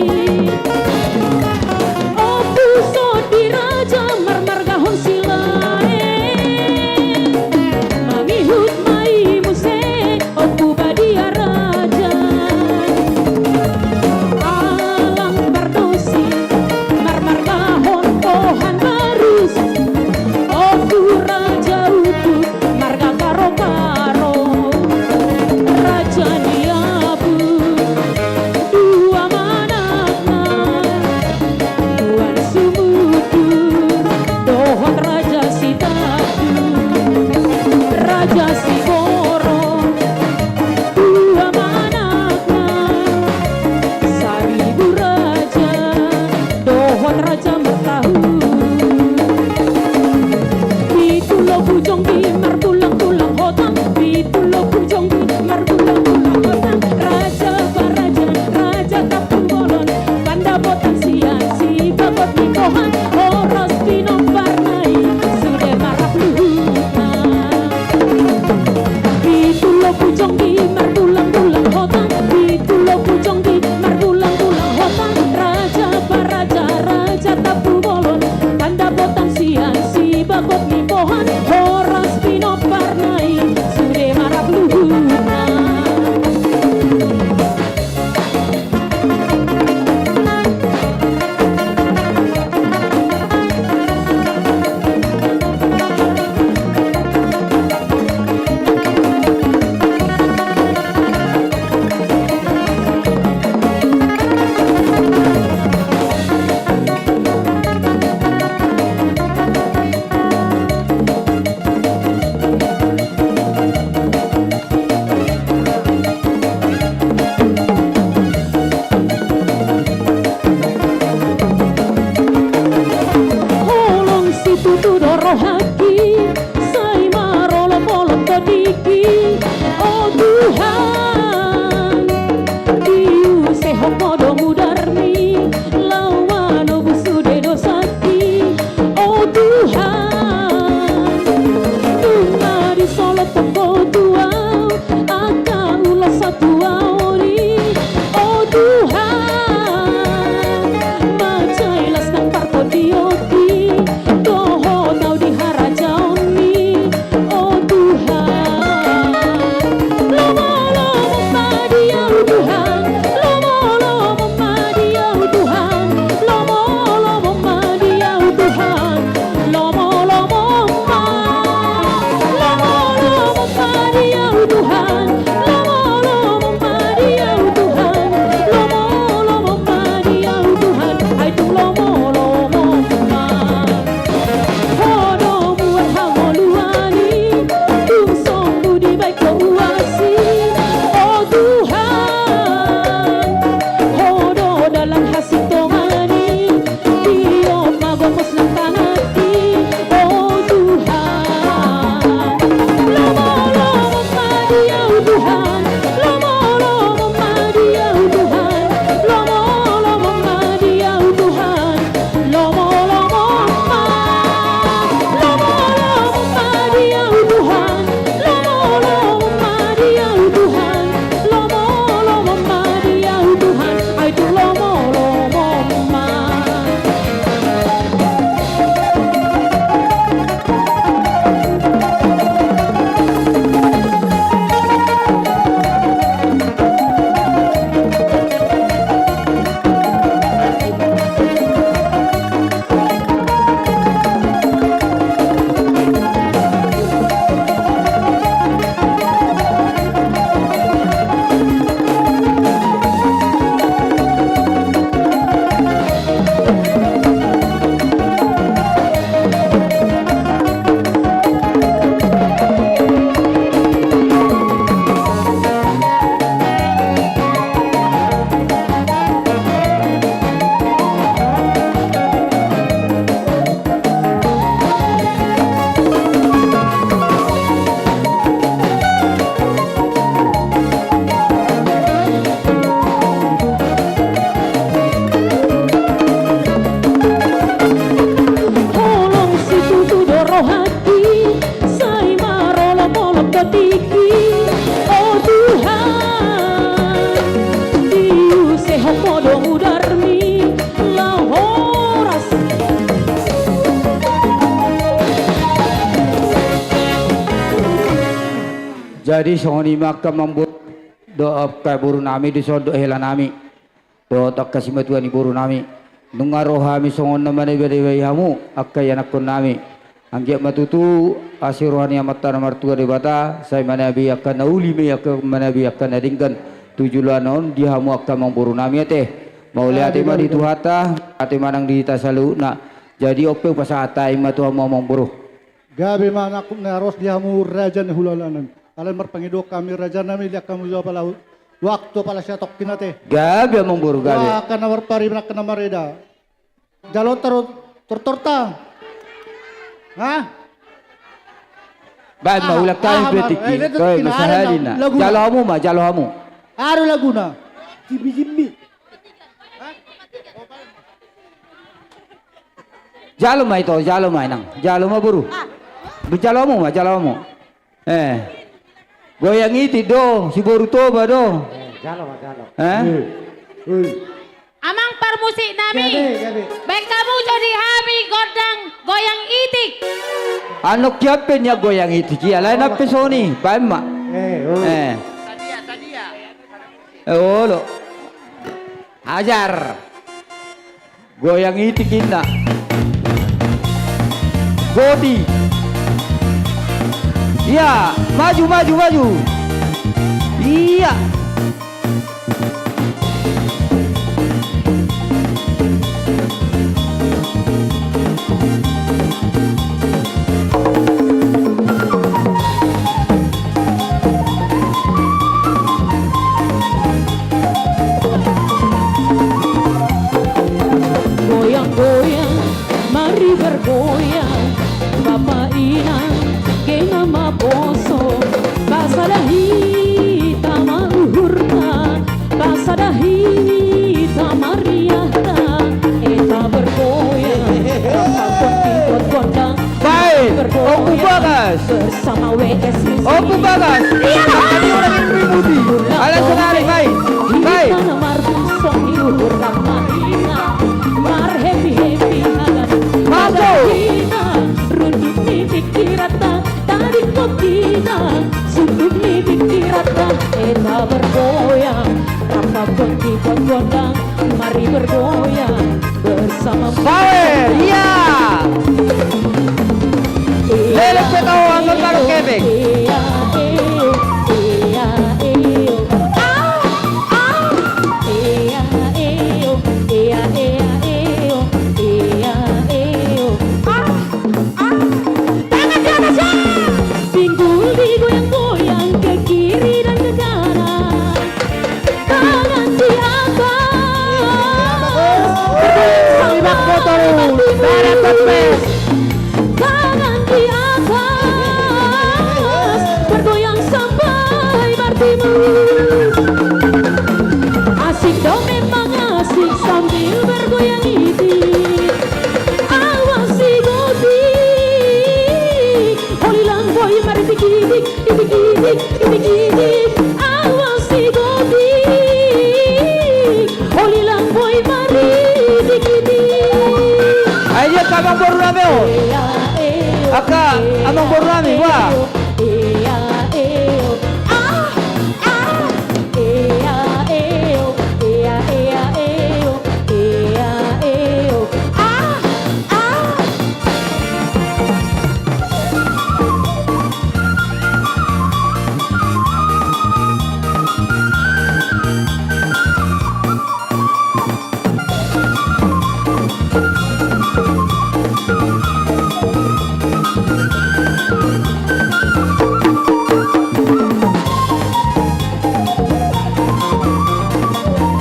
Jonggi margulang-gulang hotang, pitu lopu jonggi margulang-gulang hotang, raja pa raja, raja Tampubolon, pandapotan sian sibagot ni bohan, horas pinomparna i, sude marap luhutna. Pitu lopu jonggi margulang-gulang hotang, pitu lopu jonggi margulang-gulang hotang, raja pa raja, raja Tampubolon, pandapotan sian sibagot ni bohan, horas pinomparna i, sude marap luhutna. Holong situtu do rohangki, sai marolop-olop tondingki, o Tuhan. Diusehon Ho do mudarmi, laho manobus sude dosangki, o Tuhan. Nunga disolot Ho tu ahu angka ulos satuaon i, o Tuhan. Mansai las nang partondion i, dohot ahu di harajaon i, o Tuhan. Lomo-lomo ma di ahu Tuhan, lomo-lomo ma di ahu Tuhan, lomo-lomo ma di ahu Tuhan, lomo-lomo ma, lomo-lomo ma di ahu Tuhan, lomo-lomo ma di ahu Tuhan, lomo-lomo ma di ahu Tuhan, ai tung lomo-lomo ma. Ho do mual hangoluan i, tung sombu dibaen Ho uas i, o Tuhan. Ho do dalan hasintongan i, tiop ma gomos nang tanganki, o Tuhan. Lomo-lomo ma di ahu Tuhan, lomo-lomo ma di ahu Tuhan, lomo-lomo ma di ahu Tuhan. Lomo-lomo ma, lomo-lomo ma di ahu Tuhan, lomo-lomo ma di ahu Tuhan, lomo-lomo ma di ahu Tuhan, ai tung lomo-lomo ma. Holong situtu do rohangki, sai marolop-olop tondingki, o Tuhan. Diusehon Ho do mudarmi, laho horas. Jadi songon i ma angka amangboru dohot angka boru nami, dison dohot hela nami, dohot angka simatua ni boru nami. Nunga ro hami songon na maneba-neba i hamu angka ianakkon nami. Anggiat ma tutu asi roha ni Amanta na martua Debata, sai manabi angka na uli ma i, angka manabi angka na denggan tu joloan on di hamu angka amangboru nami ate. Mauliate ma di Tuhanta, ate manang di hita saluhutna. Jadi on pe hupasahat hami ma tu hamu amangboru. Gabe ma nangkok na ros di hamu raja ni hulahula nami. Alai marpangidoan hami raja nami, liat hamu jo pala waktu pala siatongkin ate. Gabe amangboru, gabe. Wah, angka na marpariban, angka na mareda. Jalo taru tortorta. Hah? Baen ma, ah, ulang tahe, ah, pe ma, tingki. Eh, lihat, koe tingki, ma sahali na. Jalo hamu ma, jalo hamu. Aha do laguna? Jimmy, Jimmy. Jalo ma ito, jalo ma, Inang. Jalo ma, boru. Jalo hamu ma, jalo hamu. Eh. Goyang itik do, si boru Toba do. Eh, jalo ma, jalo. Eh? Ui, ui. Amang parmusik nami. Gabe, gabe. Baen hamu jo di hami gondang goyang itik. Annon hian pe nian goyang itik i, alai nang pe songon i, baen ma. Eh, ui. Eh. Eh, olo. Ajar. Goyang itik inna. Boti. Iya, maju, maju, maju. Iya. Goyang-goyang, mari bergoyang, bapa inang, gena ma poso, pasada hita ma uhurta, pasada hita ma riahta, eta bergoyang, rap pakon tingkot gondang. Baik, Ompu Bagas. Bersama W S Musik. Ompu Bagas. Iya. Kami orang yang meliputi. Ala senari, baik. Baik. Hita na marpusong di uhur rap ma inang, marhappy-happy hagana. Masuk. Hita, runduk ni pingkiranta, tadingkon hita, sundut ni pingkiranta, eta bergoyang, rap pakon tingkot gondang, mari bergoyang bersama. Sawer, iya. Leleng pe tau anggo taro kepeng. Iya, iya, iya, iya. Ah, ah. Iya, iya, iya, iya, iya. Iya, iya. Ah, ah. Tangan di atas, ya. Pinggul digoyang-goyang ke kiri dan ke kanan. Tangan di atas. Tangan di atas. Bergoyang sampai bertimus. Asik do memang asik sambil bergoyang itik. Awas si Goti. Holilang boi maritik-itik. Itik-itik, itik-itik, awas si Goti. Holilang boi maritik-itik. Ai dia ka amangboru nami on. Angka amangboru nami, wah.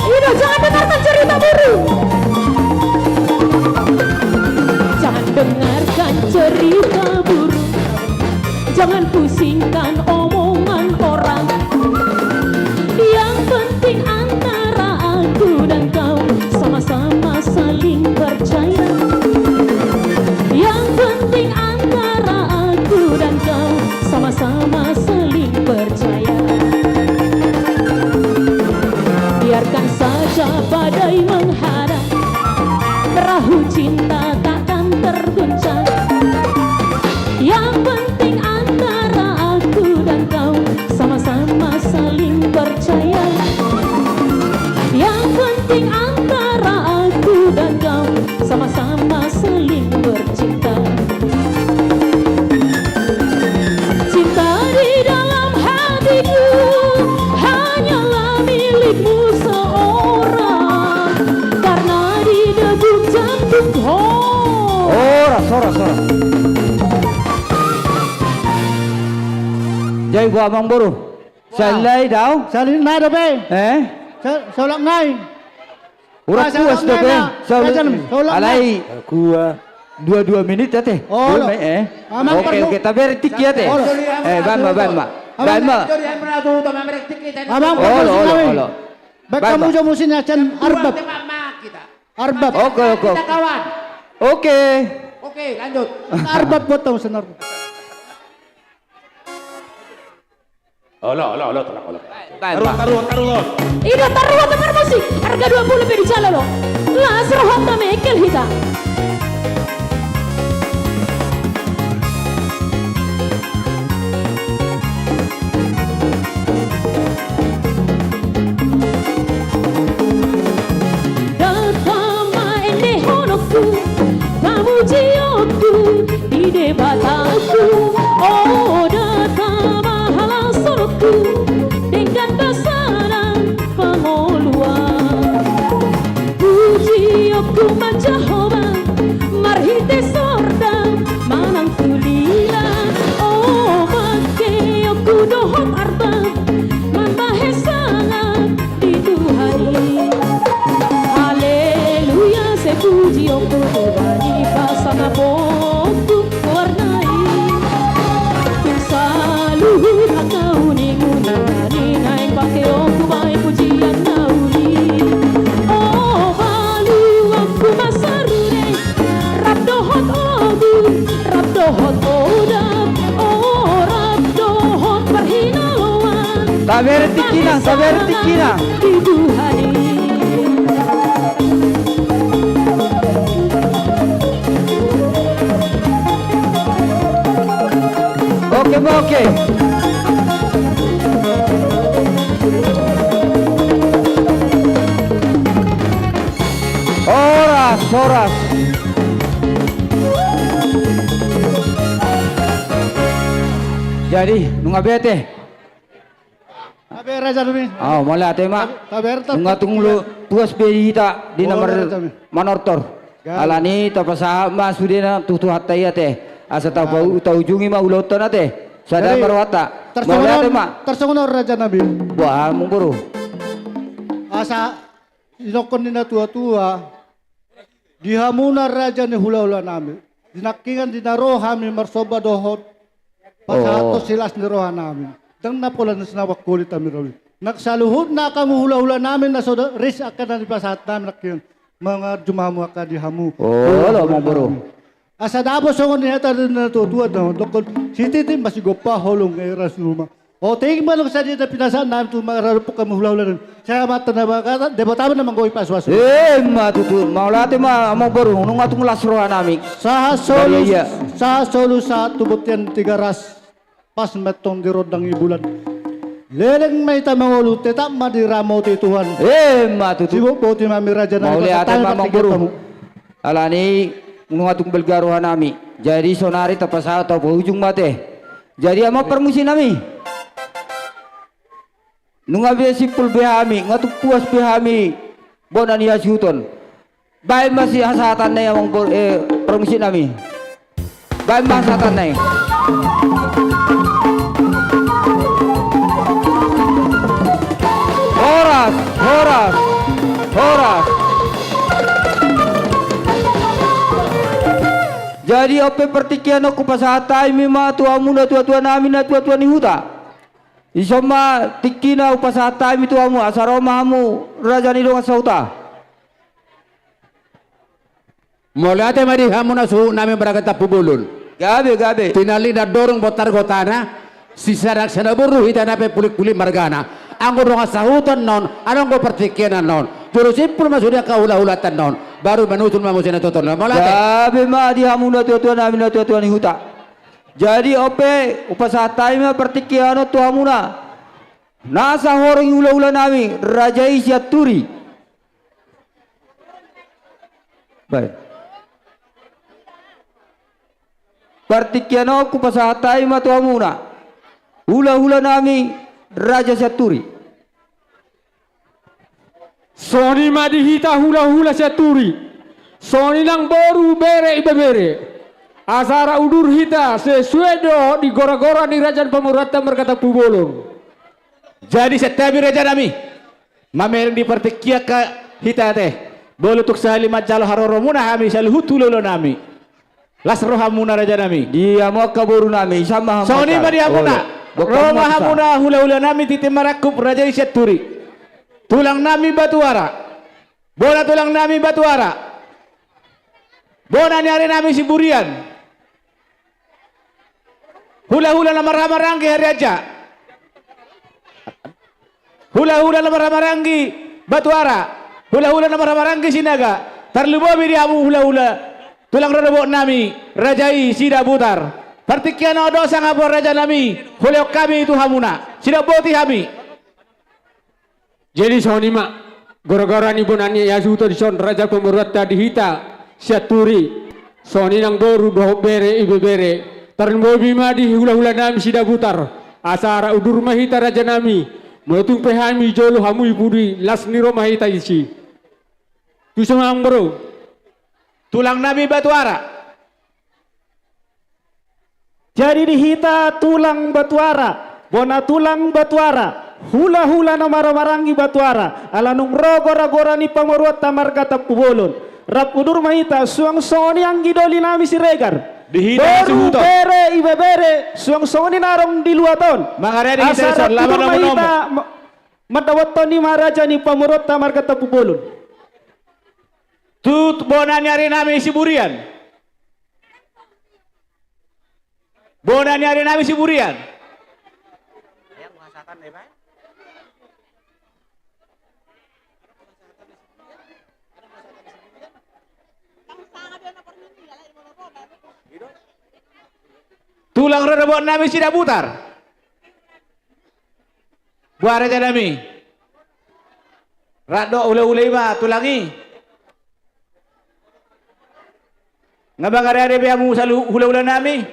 Ido, jangan dengarkan cerita burung. Jangan dengarkan cerita burung. Jangan pusingkan omongan orang. Yang penting antara aku dan kau sama-sama saling percaya. Yang penting antara aku dan kau sama-sama saling percaya. Biarkan saja badai menghadang, perahu cinta takkan terguncang. Yang penting antara aku dan kau sama-sama saling percaya. Yang penting antara aku dan kau sama-sama saling bercinta. Cinta di dalam hatiku hanyalah milikmu seorang. Karena di degup jantungku. Horas, horas, horas. Jadi gua amangboru. Salai dao? Salai nai dope. Eh? Sa-, solak nai. Ura puas dope. Solak nai. Alai. Gua. Dua, dua minit ate. Olo. Dua menit, eh. Amang, oke, oke, tabereng tingki ate. Olo. Eh, baen ma, baen ma. Amang, baen ma. Amang, olo, olo, olo. Baen hamu jo musik na sian Arbab. Arbab. Oke, oke. Oke. Oke, lanjut. Arbab, buat tahu sian Arbab. Olo, olo, olo, tenang, olo. Baen, baen. Taruhon, taruhon, taruhon. Ido, taruhon, taruhon musik. Harga dua puluh pe dijalo, lo. Las rohanta mengkel hita. Datang ma endehononku, pamujionku di Debataku. O, datang ma halashononku, denggan basana pangoluan. Pujionku ma Jahowa, marhite sordang manang tu lila. O, mangkeonku dohot arbab, mambahen sangap di Tuhan i. Haleluya, sai pujionku Tuhan i, pasangaponku goarna i. Tung saluhut angka uninguningan i, naeng pangkeonku bahen pujian na uli. O, haluaonku ma sarune, rap dohot ogun, rap dohot odap, o, rap dohot parhinaloan. Tabereng tingkina, tabereng tingkina. Di Tuhan i. Oke, oke. Horas, horas. Jadi, nunga be ate. Tabe, Raja nami. Au, mauliate ma. Tabe, tabe, nunga tung lu puas be hita di na mar-, manortor. Alani tapasahat ma sudena tu Tuhanta i ate. Asa tau-, taujungi ma ulaonta ate. Sada ma rohanta. Mauliate ma. Tarsongon on, Raja nami. Boha, amangboru? Asa didok ni na tua-tua, di hamuna raja ni hula-hula nami, di nangkiningan di na ro hami marsomba dohot pasahathon silas ni roha nami. Ndang na pola na sinawak holit hami ro i. Nang saluhutna hamu hula-hula nami na so ris angka na nipasahat nami nangkiningan, mangarjuma hamu angka di hamu. Olo, amangboru. Asa dapot songon ni hata ni na tua-tua na dohonon, sititi ma sigompa holong i ras ni uma. Otik ma nunga sadia na pinasahat nami tu marhadophon hamu hula-hula nami. Sai Amanta na marhata, Debata ma na manggohi pasu-pasu. Ima tutu, mauliate ma amangboru, nunga tung las roha nami. Sahat solu, sahat solu sahat tu bontean Tigaras. Pas ma tong di rondang ni bulan. Leleng ma hita mangolu, tetap ma diramoti Tuhan. Ima tutu. Sibuk boti ma hami raja nami. Mauliate ma amangboru. Alani nunga tung balga roha nami. Jadi sonari tapasahat tu hujung ma ate. Jadi amang parmusik nami, nunga be simpul be hami, nunga tung puas be hami bona ni hasuhuton. Baen ma si hasahatan na i amang bo-, eh, parmusik nami. Baen ma hasahatan na i. Horas, horas, horas. Jadi on pe partingkian on hupasahat hami ma tu hamu na tua-tua nami, na tua-tua ni huta. Dison ma tingkina hupasahat hami tu hamu, asa ro ma hamu raja ni dongan sahuta. Mauliate ma di hamu na suhut nami marga Tampubolon. Gabe, gabe. Tinallik na dorung bontar gotana, sisada-sada boru hita na pe pulik-pulik margana. Anggo dongan sahuta annon, adong do partingkian annon. Jolo simpul ma sude angka hula-hulanta annon. Baru manusul ma muse na tua-tua annon. Mauliate. Gabe ma di hamu na tua-tua nami, na tua-tua ni huta. Jadi on pe hupasahat hami ma partingkian on tu hamuna. Nasa horong ni hula-hula nami, raja i Sianturi. Baik. Partingkian on hupasahat hami ma tu hamuna. Hula-hula nami, raja Sianturi. Songon i ma di hita hula-hula Sianturi. Songon i nang boru, bere, ibebere. Asa ra udur hita sesuai do di gora-gora ni raja ni pamoruonta marga Tampubolon. Jadi sian hami raja nami, mamereng di partingkian hita ate. Boi tung sahali manjalo haroromuna hami saluhut hula-hula nami. Las rohamuna rajanami. Dia ma angka borunami, isa ma hamuna. Songon i ma di hamuna. Olo. Ro ma hamuna hulahulanami tintin marangkup raja i Sianturi. Tulangnami Batuara. Bona tulangnami Batuara. Bona ni arinami Siburian. Hulahula na marhahamaranggi Harianja. Hulahula na marhahamaranggi Batuara. Hulahula na marhahamaranggi Sinaga. Tarlumobi di hamu hulahula tulang rorobotnami raja i Sidabutar. Partingkian on do sanga bo rajanami, hulehon hami tu hamuna. Sidok boti hami. Jadi songon i ma, gara-gara ni bona ni hasuhuton dison raja pamoruonta di hita Sianturi, songon i nang boru dohot bere, ibebere, tarlumobi ma di hulahulanami Sidabutar, asa rap udur ma hita rajanami, molo tung pe hami jolo hamu i pudi, las ni ro ma hita disi. Tuson ma amang boru. Tulangnami Batuara. Jadi di hita tulang Batuara, bona tulang Batuara, hulahula na marhahamaranggi Batuara, ala nunga ro gora-gora ni pamoruonta marga Tampubolon. Rap udur ma hita, suang songon i anggi dolinami Siregar. Di hita boru, hasuhuton, bere, ibebere, suang songon i na adong di luat on. Mangarade hita. Asa dison, rap udur ma hita, ma-, mandapothon i ma raja ni pamoruonta marga Tampubolon. Tu bona ni arinami Siburian. Bona ni arinami Siburian. Tulang rorobotnami Sidabutar. Boha rajanami? Rap do hulahula i ma tulang i. Nga mangarade be hamu saluhut hulahulanami.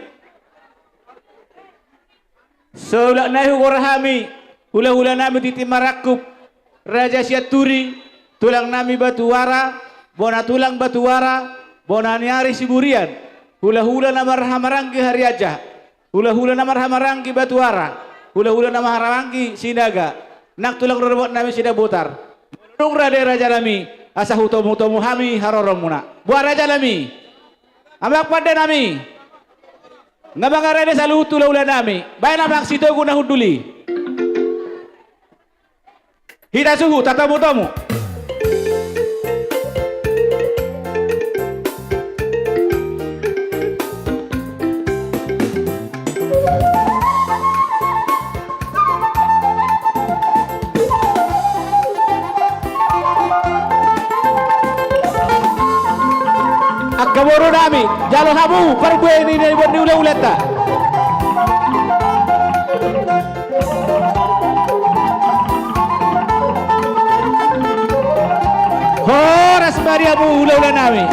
Saulak nai hugora hami hulahulanami tintin marangkup raja Sianturi, tulangnami Batuara, bona tulang Batuara, bona ni ari Siburian, hulahula na marhahamaranggi Harianja. Hulahula na marhahamaranggi Batuara, hulahula na marhahamaranggi Sinaga, nang tulang rorobotnami Sidabutar. Dung rade rajanami, asa hutomutomu hami haroronmuna. Boha rajanami? Amang pandenami. Nga mangarade saluhut hulahulanami. Baen amang Sitogu na hundul i. Hita suhut tatomutomu. Angka borunami, jalo hamu parbue ni na iboan ni hulahulanta. Horas ma di hamu hulahulanami.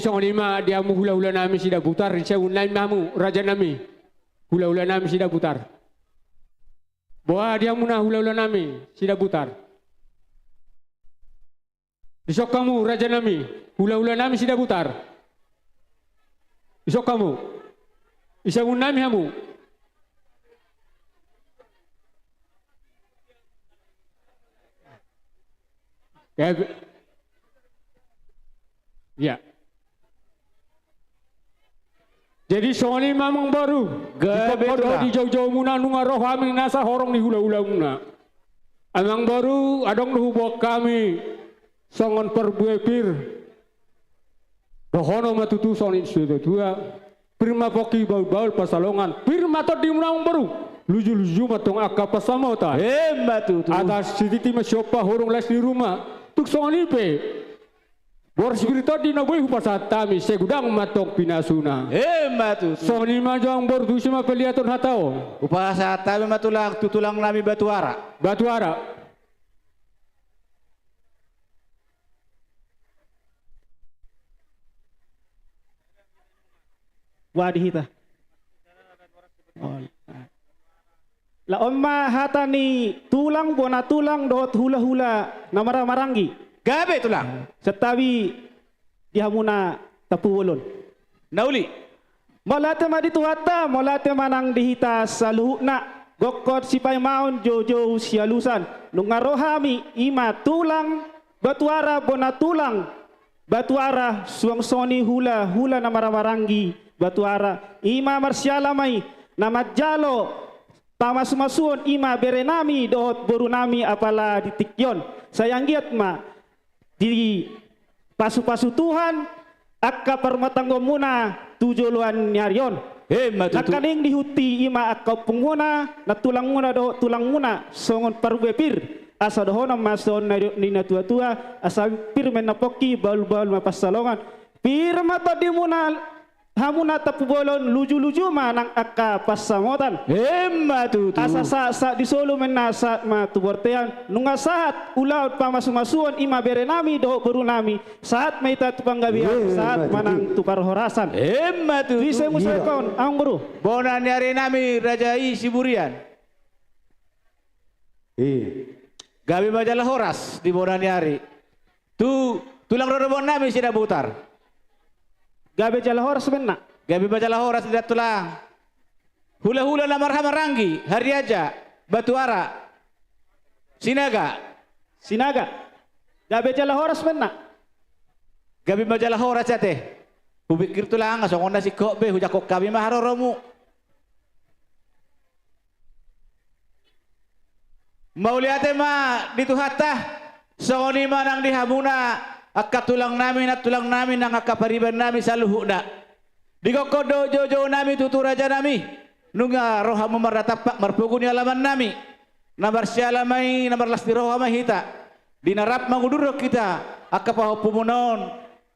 Songon i ma di hamu hulahula nami Sidabutar, disebu nami ma hamu raja nami hulahula nami Sidabutar. Boha di hamuna hulahula nami Sidabutar? Dison hamu raja nami hulahula nami Sidabutar. Dison hamu. Disebu nami hamu. Ya. Ya. Jadi songon i ma amangboru. Gabe, di pongki dohot tulang, di jaujau muna nunga ro hami nasa horong ni hulahula muna. Amangboru, adong do huboan hami songon parbue pir. Dohonon ma tutu songon i sian natuatua. Pir ma pongki bahulbahul pansalongan. Pir ma tondi muna amangboru. Lujuluju ma tong angka pansamotan. Emma tutu. Asa sititi ma siompa hurung las ni ruma. Tung songon i pe. Boras pir tondi na boi hupasahat hami, sai godang ma tong pinasuna. Emma tutu. Songon i ma jo amangboru, tusi ma paliaton hata on. Hupasahat hami ma tulang tu tulang nami Batuara. Batuara. Wadi hita. Oh. Laho ma hata ni tulang, bona tulang dohot hulahula na marhahamaranggi. Gabe tulang. Santabi di hamuna Tampubolon. Na uli. Mauliate ma di Tuhanta, mauliate ma nang di hita saluhutna. Gokhon sipaimaon, joujou sialusan. Nunga ro hami, i ma tulang Batuara, bona tulang Batuara, suang songon i hulahula na marhahamaranggi Batuara. I ma marsiala ma i na manjalo pamasumasuon, i ma bere nami dohot boru nami apala di tingki on. Sai anggiat ma dipasupasu Tuhan angka parrumatanggaon muna tu joloan ni ari on. Emma tutu. Nangkaning dihut i, i ma angka ompung muna, nantulang muna dohot tulang muna songon parbue pir. Asa dohonon ma songon na nidok ni natuatua, asa pir ma inna pongki, bahulbahul ma pansalongan. Pir ma tondi muna, hamuna Tampubolon, lujuluju ma nang angka pansamotan. Emma tutu. Asa sahat, sahat di solu ma inna, sahat ma tu bontean. Nunga sahat ulaon pamasumasuon, i ma bere nami dohot boru nami. Sahat ma hita tu panggabean, emma tutu, sahat ma nang tu parhorasan. Emma tutu. Di sai muse, iya, on, amangboru. Bona ni ari nami raja i Siburian. Iya. Gabe ma jala horas di bona ni ari. Tu tulang rorobot nami Sidabutar. Gabe jala horas ma inna. Gabe ma jala horas di tulang. Hulahula na marhahamaranggi, Hariaja, Batuara, Sinaga. Sinaga. Gabe jala horas ma inna. Gabe ma jala horas ate. Hupikir tulang, songon na singkop be, hujangkon hami ma haroromu. Mauliate ma di Tuhanta, songon i ma nang di hamuna, angka tulang nami, nantulang nami, nang angka pariban nami saluhutna. Di gokhon dohot joujou nami tutu raja nami, nunga ro hamu marnatampak marpogu ni alaman nami. Na marsiala ma i, na marlas ni roha ma hita. Di na rap mangudurhon hita angka pahompumuna on,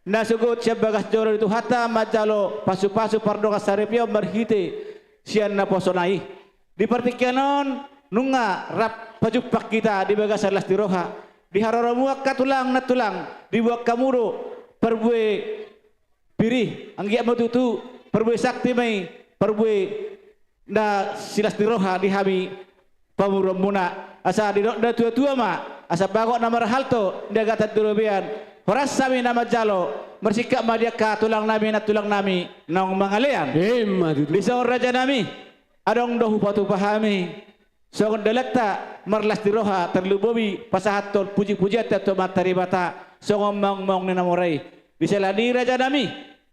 na sogot sian bagas joro ni Tuhanta manjalo pasupasu pardongan saripeon marhite sian naposona i. Di partingkian on nunga rap pajumpang hita di bagasan las ni roha. Di haroromu angka tulang nantulang, diboan hamu do parbue pir i, anggiat ma tutu parbue sakti ma i, parbue na silas ni roha di hami pamoruonmuna. Asa didok natuatua ma, asa bagot na marhalto di agatan di robean, horas hami na manjalo, marsingkat ma di angka tulang nami, nantulang nami naung mangalean. Emma tutu. Dison raja nami, adong do hupatupa hami songon dalanta marlas ni roha, tarlumobi pasahathon pujipujianta tu Amanta Debata songon maungmaung ni na mora i. Di siala ni i raja nami,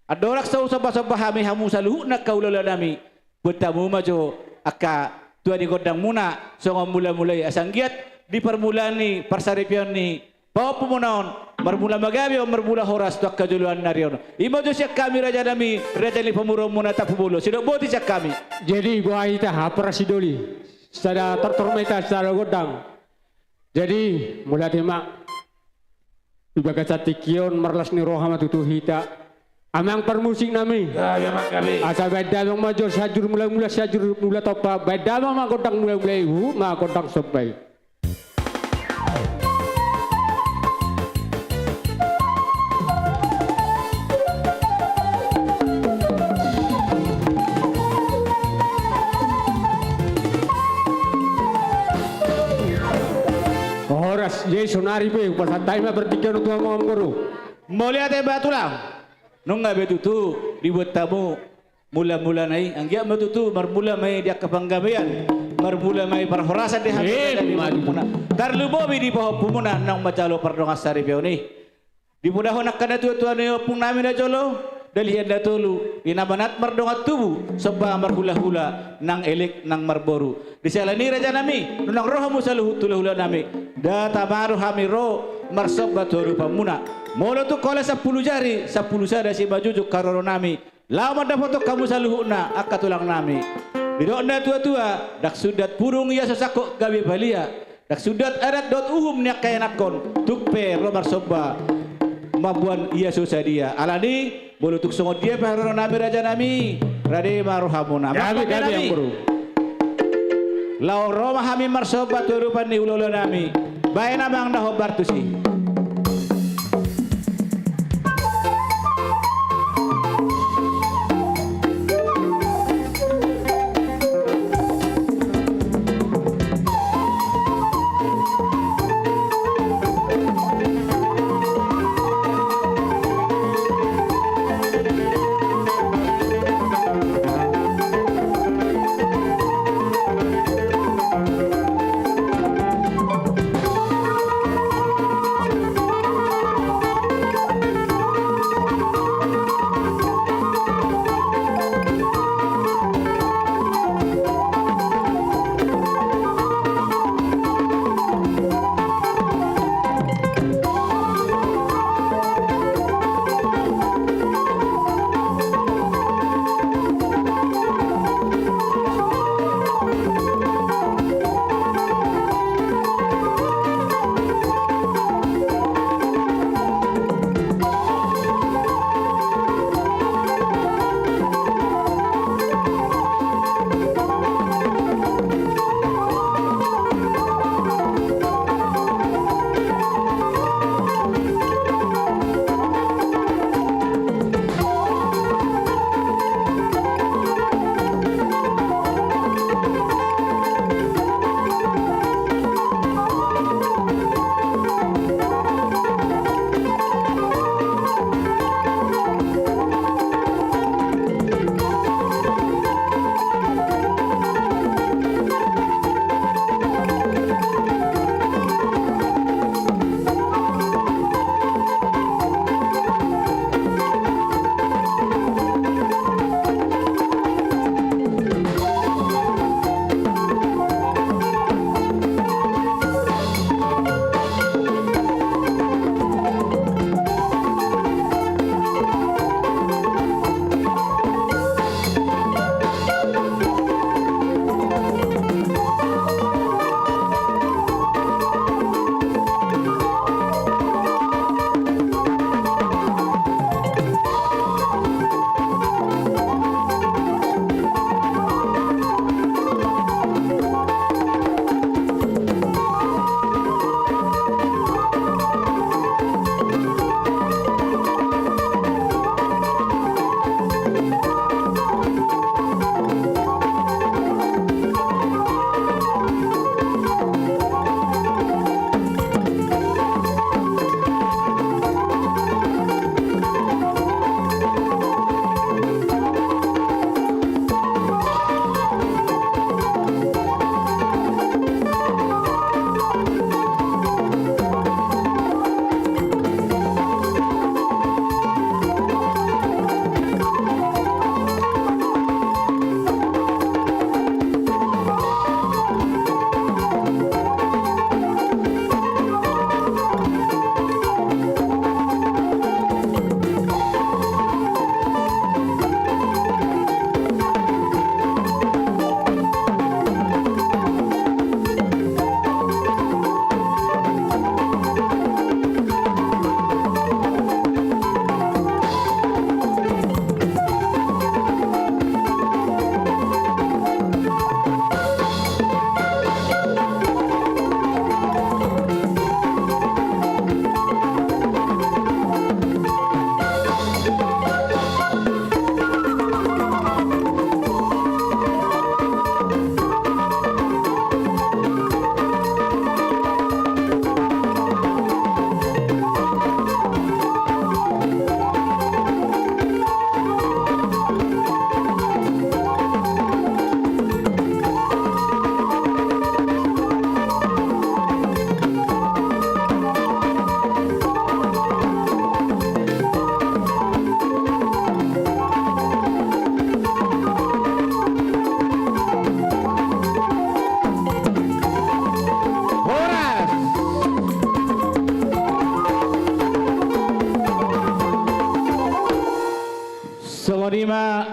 andorang so husombasomba hami hamu saluhutna angka hulahula nami, boan hamu ma jo angka tua ni gondangmuna songon mulamula i, asa anggiat di parmulaan ni parsaripeon ni pahompumuna on, marmula ma gabe on, marmula horas tu angka joloan ni ari on. I ma jo sian hami raja nami, raja ni pamoruonmuna Tampubolon, sidok boti sian hami. Jadi boha hita, hape ra sidoli, sada tortor ma hita, sada gondang. Jadi mauliate ma. Di bagasan tingki on marlas ni roha ma tutu hita. Amang parmusik nami. Ya, ya, Amang, gabe. Asa baen damang ma jo Sianjur Mulamula, Sianjur Mula Tompa, baen damang ma gondang mulamula i, huhut ma gondang somba i. Jadi sonari pe hupasahat hami ma partingkian on tu hamu amangboru. Mauliate ma tulang. Nunga be tutu dibuat hamu mula-mulana i, anggiat ma tutu marmula ma i di angka panggabean, marmula ma i parhorasan di hami. Emma tutu. Tarlumobi di pahompumuna naung manjalo pardongan saripeon i. Dimudahon angka natuatua ni ompungnami na jolo, dalihan na tolu, i na manat mardongan tubu, somba marhulahula, nang elek nang marboru. Di siala ni i rajanami, unang ro hamu saluhut tu hulahulanami, nda tama do hami ro marsomba tu adopanmuna. Molo tung holan sampulu jari, sampulu sada simanjujung haroronami, laho mandapothon hamu saluhutna angka tulangnami. Didok natuatua, ndang sundat pudung ia so sangkot gabe palia, ndang sundat adat dohot uhum ni angka ianakhon, tung pe ro marsomba mamboan ia so sadia. Alani, molo tung songon dia pe haroronami rajanami, rade ma rohamuna. Gabe, gabe, amangboru. Laho ro ma hami marsomba tu adopan ni hulahulanami. Baen amang na hombar tusi.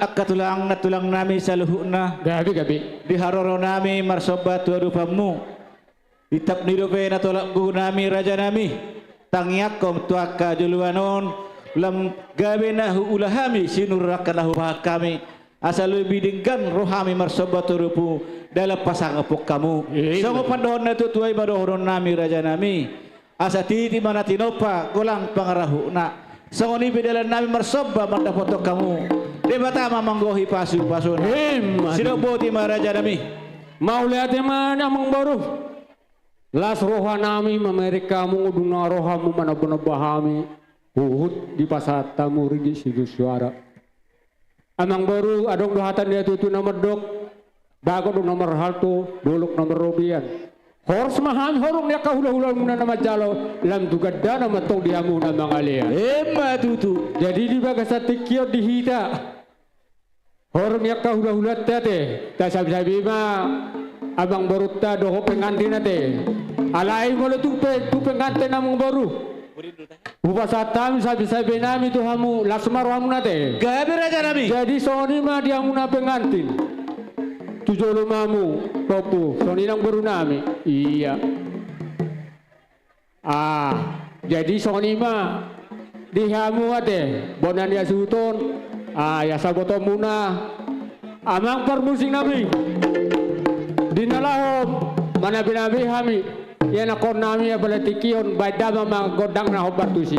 Angka tulang, tulang nami saluhutna. Gabe, gabe. Di haroro nami marsomba tu adopanmu. Itap ni dope na tolap gogo nami, raja nami. Tangiangkon tu angka joloan on, lam gabe na huula hami, sinur angka na hupahan hami. Asa lobi denggan roha nami marsomba tu adopanmu, dalan pasangaphon hamu. Ima. Songon pandohan na tuatua i ma dohonon nami, raja nami. Asa titi ma na tinompa, golang pangarahutna. Songon i pe dalan nami marsomba mandapothon hamu. Debata ma manggohi pasupasuna. Ima. Sidok boti ma, raja nami. Mauliate ma, amangboru. Las roha nami mamereng hamu, dung na ro hamu manombanomba hami, huhut dipasahat hamu ringgit sitio suara. Amangboru, adong do hata ni natuatua na mandok, bagot do na marhalto, dolok na marrobean. Horas ma hami horong ni angka hulahulamuna na manjalo, lam tu gandana ma antong di hamu na mangalean. Ima tutu. Jadi di bagasan tingki on di hita, horong ni angka hulahulanta ate, tasabisabi ma amangborunta dohot pengantin ate. Alai molo tung pe, tung pengantin, amangboru, hupasahat hami sabisabi nami tu hamu, las ma rohamuna ate. Gabe, raja nami. Jadi songon i ma di hamuna pengantin. Tu jolo ma hamu, pahompu, songon i nang boru nami. Ia. Ah, jadi songon i ma di hamu ate, bona ni hasuhuton, ah, ia sabotomuna, amang parmusik nami. Di na laho manabinabi hami ianakhon nami, apala tingki on baen damang ma gondang na hombar tusi.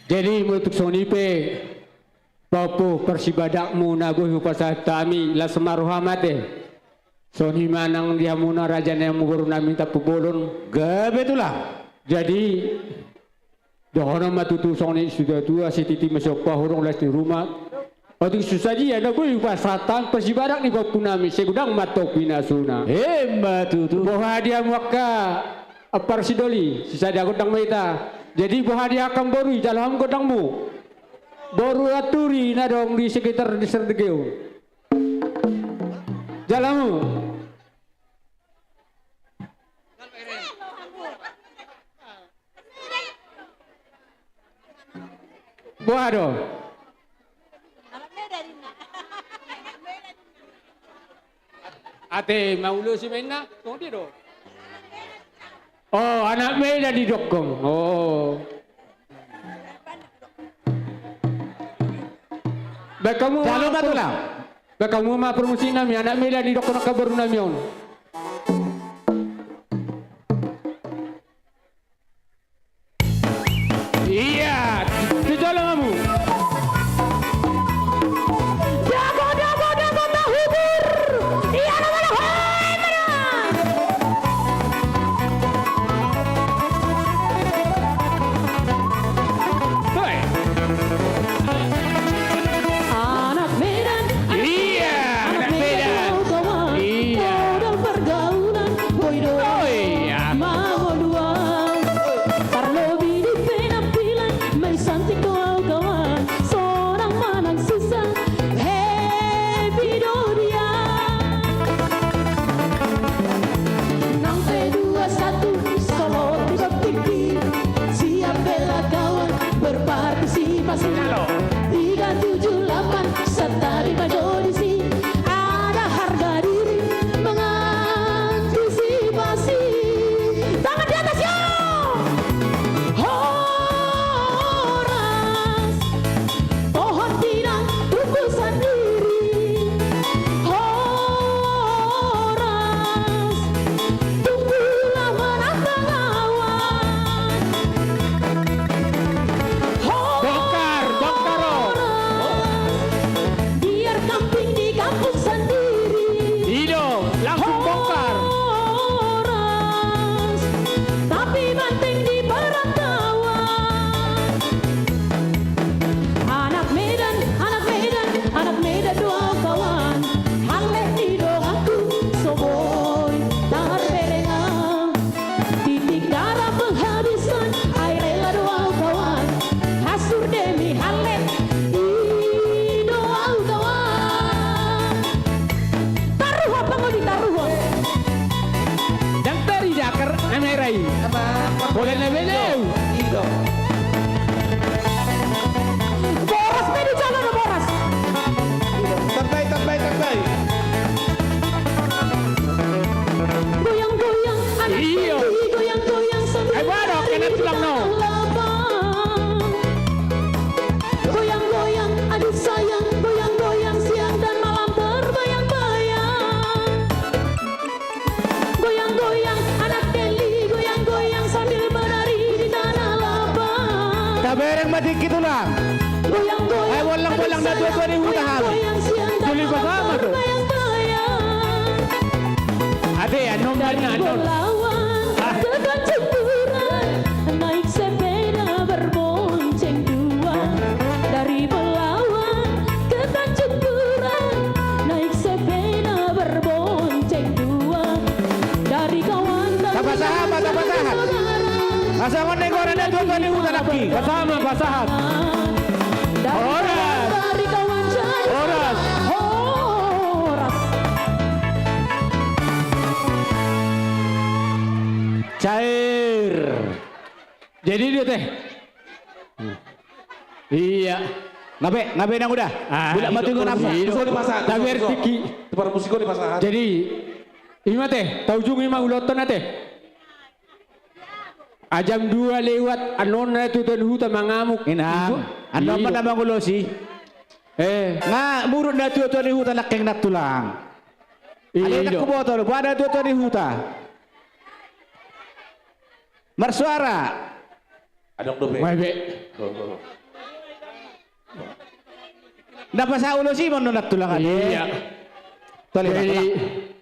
Jadi molo tung songon i pe, pahompu, parsibadakmu na boi hupasahat hami, las ma roham ate. Songon i ma nang di hamuna raja ni amangborunami Tampubolon. Gabe tulang. Jadi dohonon ma tutu songon i situatua, sititi ma siompa, hurang las ni ruma. Otik so sadia na boi hupasahat hami parsibadak ni pahompunami, sai godang ma antong pinasuna. Emma tutu. Boha di hamu angka ampara sidoli, sisada gondang ma hita. Jadi boha di angka amboru i, jalo hamu gondangmu. Boru Anturi na adong di sekitar di Serdegeo. Jalo hamu. Boha do? Ate maulosi ma inna, songon dia do. Oh, anak Medan didokkon. Oh. Baen hamu ma, jalo ma tulang. Baen hamu ma promosi nami, anak Medan didokkon angka boru nami on. Iya, tu jolo hamu. Dago, dago, dago, tahubur. Iya, nama, nama, hoi, mana? Hoi. Anak Medan, anak Medan, iya, anak Medan, kawan. Iya. Modal pergaulan, boi do. Oh, iya. Mangolu au. Parlobi di penampilan, mai santik do au kawan. Sonang manang susah, happy do dia. Nang pe dua satu, solot di bak tingki. Siap bela kawan, berpartisipasi. Tiga tujuh lapan, santabi ma jo disi. Ada harga diri, mengantisipasi. Tangan di atas, yo! Horas. Pohon pinang tumbuh sandiri. Horas. Tumbuhlah menantang lawan. Bongkar, bongkar, oh. Horas. Biar kambing di kampung sendiri. I do, langsung bongkar. Horas. Tapi banteng di perantauan. Anak Medan, anak Medan, anak Medan do au kawan. Halet ni donganku so boi tarbereng au. Titik darah penghabisan, ai rela do au kawan. Hasur demi halet, i do au kawan. Taruhon, pangoli, taruhon. Ndang tari dakar, anai rai. Apa? Boleh na beda. I do. Boras pe di jolo do, boras. I do. Tambai, tambai, tambai. Goyang-goyang, anak, iyo, goyang-goyang sambil, ai, baru kena tulang, no. Goyang-goyang, aduh sayang, goyang-goyang siang dan malam terbayang-bayang. Goyang-goyang, anak Deli, goyang-goyang sambil menari di tanah lapang. Tabereng ma tingki, tulang. Goyang-goyang, ayo, bollang-bollang, anak, na tua-tua ni huta, goyang-goyang siang dan malam, juli bersama tuh. Terbayang-bayang. Ate, anom. Dari, anom. Belawan, ah, ke Tanjung Pura, naik sepeda berbonceng dua. Dari Belawan ke Tanjung Pura, naik sepeda berbonceng dua. Dari kawan dari, tapasahat, saudara, tapasahat. Asa ngoni goran na tua-tua ni huta nangkin. Pasahat ma, pasahat. Dari, horas, kawan dari kawan jadi, horas, horas. Cair. Jadi dia teh. Iya. Ngape, ngape nang udah? Ah, bulat mati, itu ngapa? Itu so dipasahat, taber itu so, tiki. Itu para musik so dipasahat. Jadi, ima teh, taujungi ma ulaonta, ate. Ah, jam dua lewat, annon na tua-tua ni huta mangamuk. Inang, annon ma na mangulosi. Eh. Nga muruk na tua-tua ni huta nangkin, nang tulang. Iya, ale, iya, tak kuboto, boha na tua-tua ni huta. Marsuara. Adong dope. Baik, baik. Oh, oh. Na pasahat ulos i ma annon, Tulang, ate. Iya. Tole, jadi, Tulang.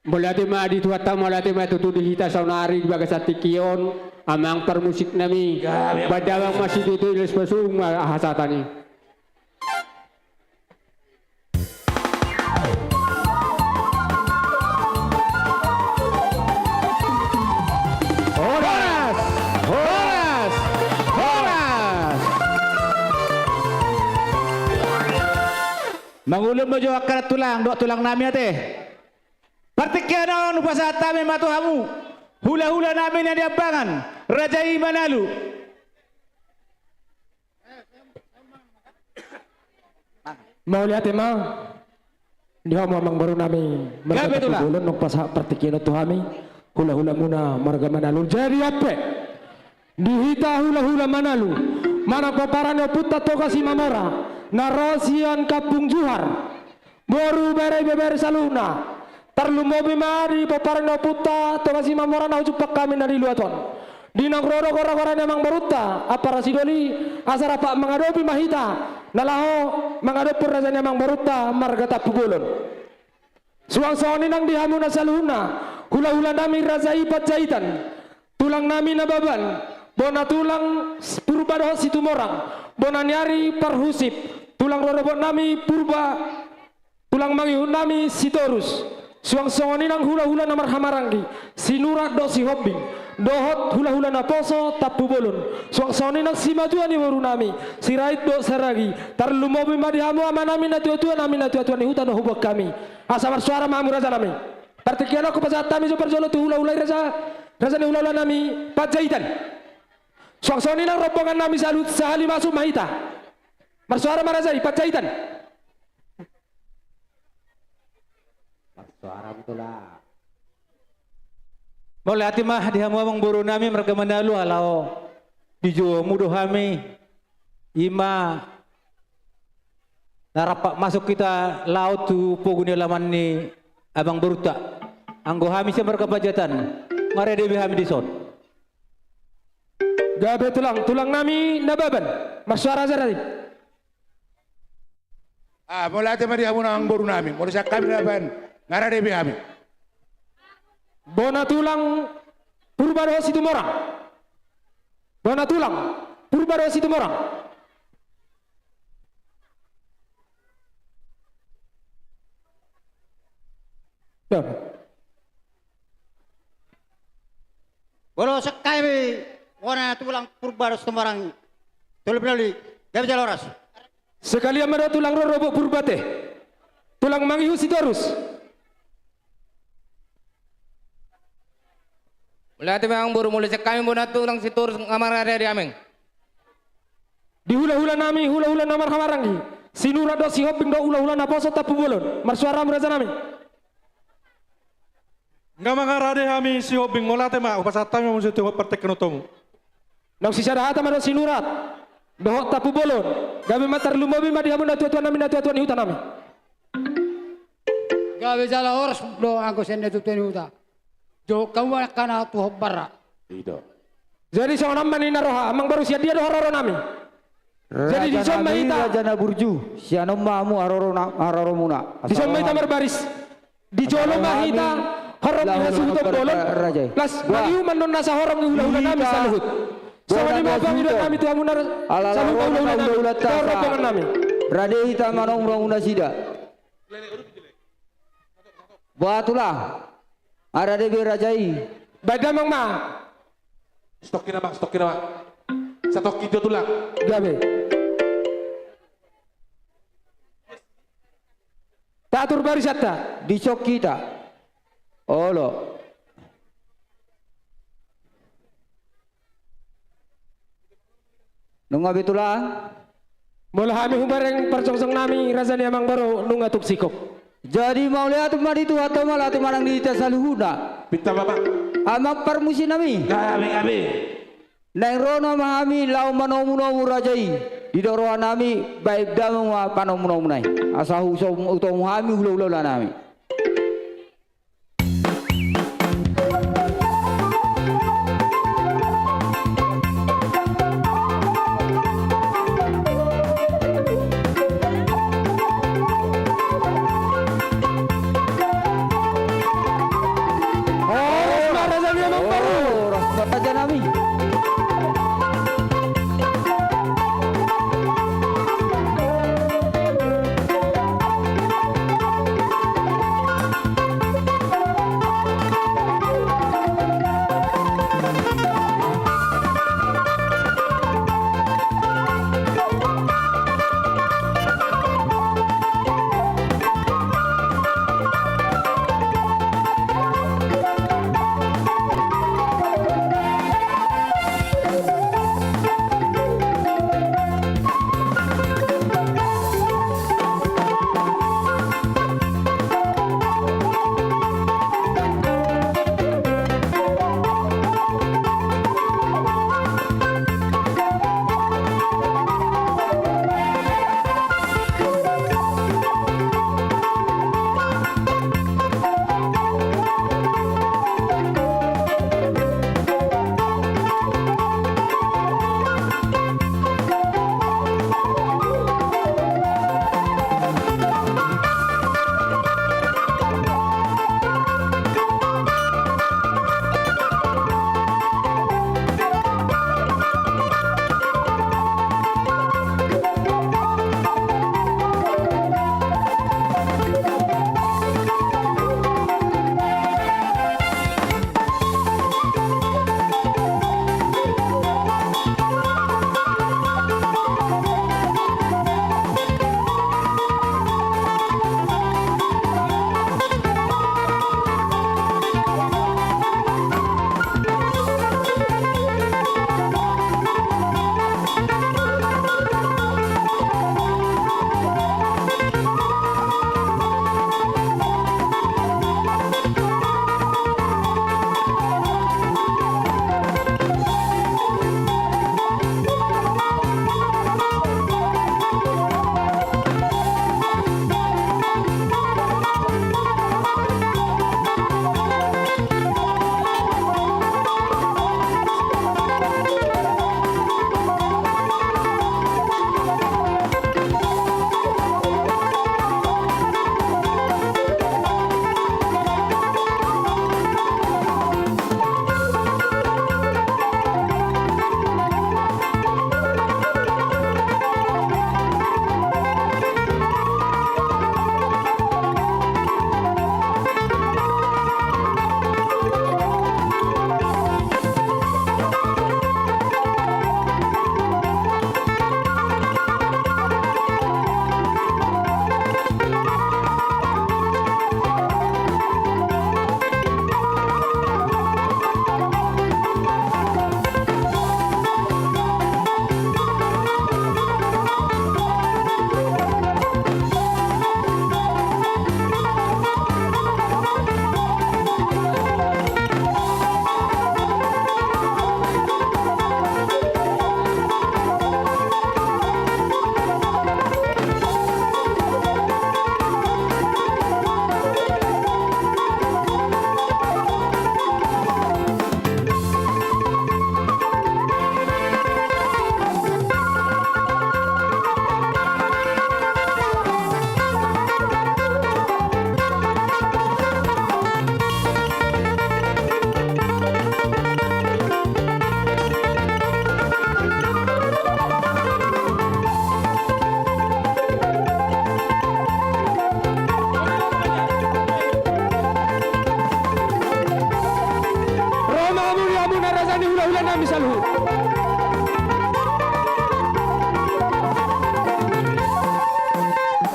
Mauliate ma di Tuhanta, mauliate ma tutu di hita saonari di bagasan tingki on, amang parmusik nami. Ya, ya. Baen damang ma situtu, ilas pasung ma hasahatan i. Horas! Horas! Horas! Mangulon ma jo angka na tulang, dohot tulang nami, ate. Partingkian on hupasahat hami ma tu hamu hulahula nami na di Ambangan, Raja i Manalu. Mauliate ma di hamu amangboru nami. Gabe, Tulang. Marga Tampubolon, naung hupasahat partingkian on tu hami hulahula muna marga Manalu. Jadi ampe di hita hulahula Manalu, manang pomparan ni ompunta Toga Simamora na ro sian Kampung Juhar, boru, bere, ibebere saluhutna. Tarlumobi ma di pomparan ni ompunta Toga Simamora na hujumpang hami na di luat on. Di naung ro do goragora ni amangborunta Ampara Sidoli, asa rap mangadopi ma hita na laho mangadopi raja ni amangborunta marga Tampubolon. Suang songon i nang di hamu na saluhutna, hulahula nami Raja i Panjaitan, tulang nami Nababan, bona tulang Purba dohot Situmorang, bona ni ari Parhusip, tulang rorobot nami Purba, tulang mangihut nami Sitorus, suang songon i nang hulahula na marhahamaranggi, Sinurat dohot Sihombing, dohot hulahula naposo Tampubolon, suang songon i nang simatua ni boru nami, Sirait dohot Saragi, tarlumobi ma di hamu ama nami, natuatua nami, natuatua ni huta na huboan hami. Asa marsuara ma hamu raja nami. Partingkian on hupasahat hami jo parjolo tu hulahula i, raja, raja ni hulahula nami Panjaitan. Suang songon i nang rombongan nami saluhut, sahali masuk ma hita. Marsuara ma raja i Panjaitan. Marsuara ma, Tulang. Mauliate ma di hamu amangboru nami marga Manalu, alao dijou hamu do hami. I ma na rap masuk hita laho tu pogu ni alaman ni amangborunta. Anggo hami sian marga Panjaitan, marade be hami dison. Gabe, Tulang, tulang nami Nababan. Marsuara, raja i. Ah, mauliate ma di hamu amangboru nami. Molo sian hami Nababan, marade be hami. Bona tulang Purba dohot Situmorang. Bona tulang Purba dohot Situmorang. Molo sian hami bona tulang Purba dohot Situmorang, tolu pinoli, gabe jala horas. Sekalian ma do tulang rorobot Purba, ate. Tulang mangihut Sitorus. Mauliate ma amangboru, molo sian hami bona tulang Sitorus, nga marade hami. Di hulahula nami, hulahula na marhahamaranggi, Sinurat dohot Sihombing dohot hulahula naposo Tampubolon. Marsuara hamu raja nami. Nga marade hami Sihombing, mauliate ma, hupasahat hami ma muse tu partingkian on tu hamu. Naung sisada hata ma dohot Sinurat dohot Tampubolon. Gabe ma, tarlumobi ma di hamu natuatua nami, natuatua ni huta nami. Gabe jala horas do anggo sian natuatua ni huta. Jolo hamu ma angka na tu hombar. I do. Jadi songon on ma ninna roha, amangboru, sian dia do haroro nami? Jadi dison ma hita. Raja na burju, sian on ma hamu haroro na, haroro muna. Dison ma hita marbaris. Di jolo ma hita horong ni hasuhuton bolon. Las, mangihuthon annon nasa horong ni hulahula nami saluhut. Songon i ma pangidoan nami tu hamu na saluhut, hulahula nami, rombongan nami. Rade hita manongtong nasida. Boha, Tulang? Nga rade be raja i. Baen damang ma. Stok hita ma, stok hita ma. Stok hita, Tulang. Gabe. Tatur barisanta. Di stok hita. Olo. Nunga be, Tulang? Molo hami hubereng parjongjong nami, raja ni amangboru, nunga tung singkop. Jadi mauliate ma di Tuhanta, mauliate ma nang di hita saluhutna. Pinta ma, Amang. Amang parmusik nami. Gabe, gabe. Naeng ro nama hami laho manomunomu raja i. Didok roha nami, baen damang ma panomunomu nai. Asa husom-, hutomu hami hulahula nami.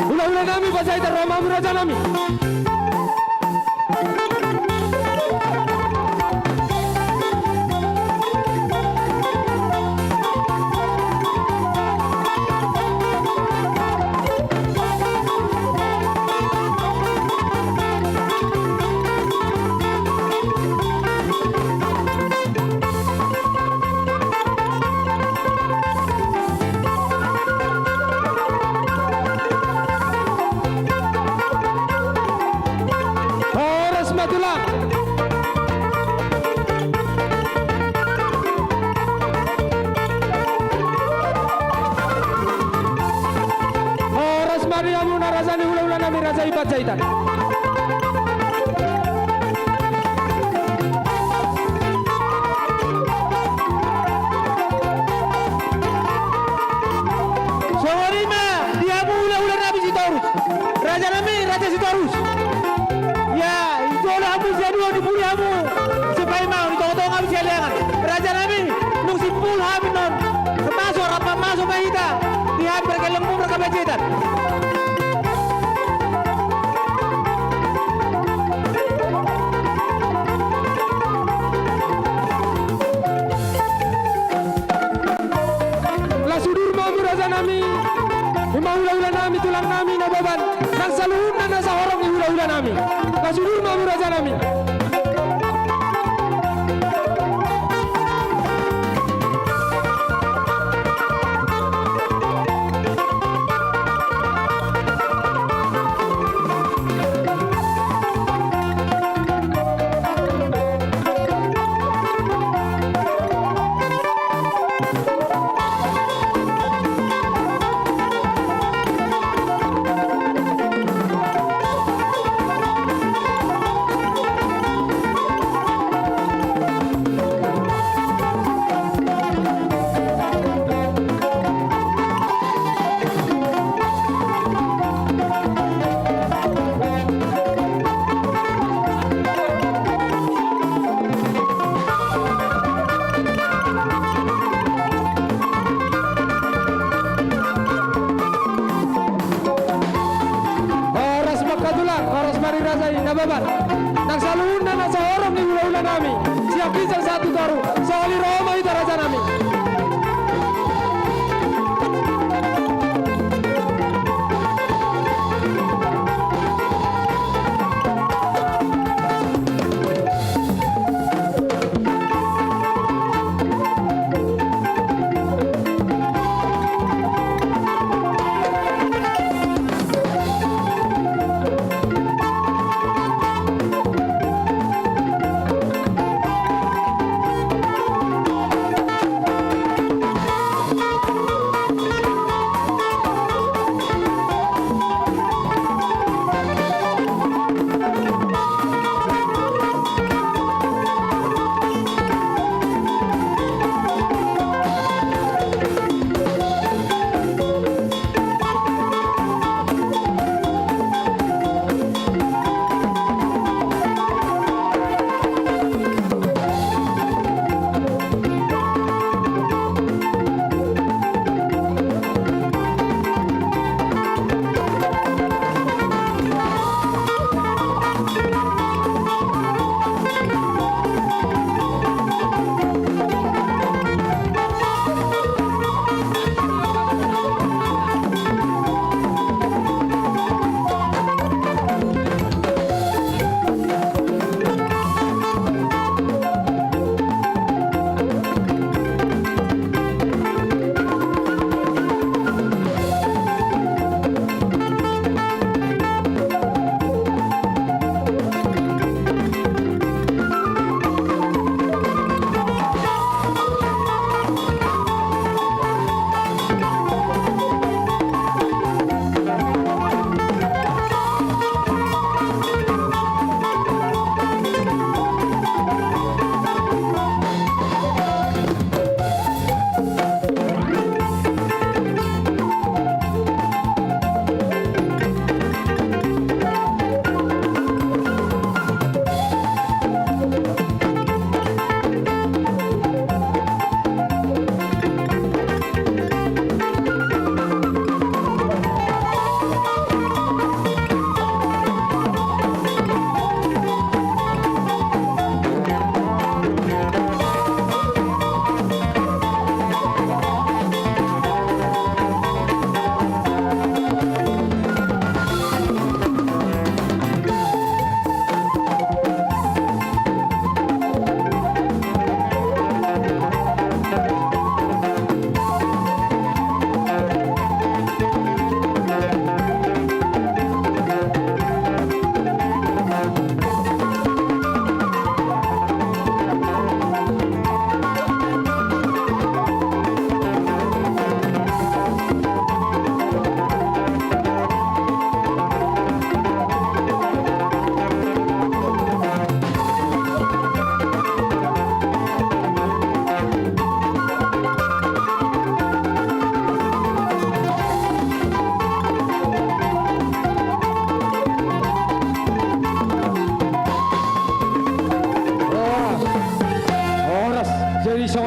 Hulahula nami, panjaitan ro ma hamu raja nami. Horas ma tulang. Horas ma di hamuna raja ni hulahula nami, raja i Panjaitan. Songon i ma di hamu hulahula nami Sitorus. Raja nami, raja Sitorus. Ia, ito do hamu sian ulaon ni pudi hamu. Sipaima, di tongatonga hamu sian leangan. Raja nami, nunga simpul hami non. Maso, rap maso ma hita. Di hami pargellenmu marhapanjaitan.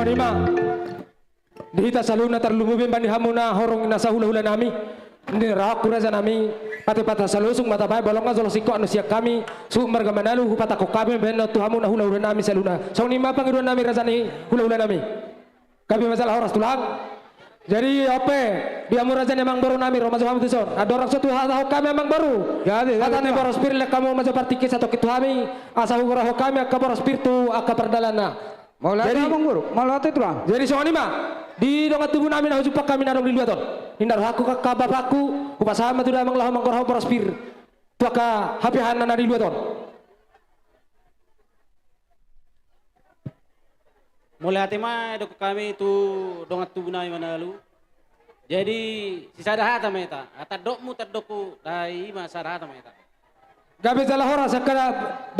Ima di hita saluhutna, tarlumobi ma di hamu na horong na sahulahula nami. Di rohangku raja nami, pate pata salosung ma tabaen, bolong na jolo singkop annon sian hami, suhut marga Manalu, hupatangkok hami bahenon tu hamu na hulahula nami saluhutna. Songon i ma pangidoan nami raja ni hulahula nami. Gabe ma jala horas tulang. Jadi on pe, di hamu raja ni amangboru nami, ro ma jo hamu tuson. Andorang so tuhatahon hami amangboru, gabe, gabe, hata ni tulang. Boras pir, lehon hamu ma jo partingkian satongkin tu hami, asa hugoarhon hami angka boras pir tu angka pardalananna. Mauliate. Jadi, amangboru, mauliate tulang. Jadi songon i ma, di dongan tubu nami na hujumpang hami na adong di luat on. Ninna rohangku, angka bapakku, hupasahat ma tu damang laho manggoarhon boras pir tu angka hapeahanna na di luat on. Mauliate ma didok hami tu dongan tubu nami Manalu. Jadi sisada hata ma hita. Tandokmu, tandokku, da i ma, sada hata ma hita. Gabe jala horas, angka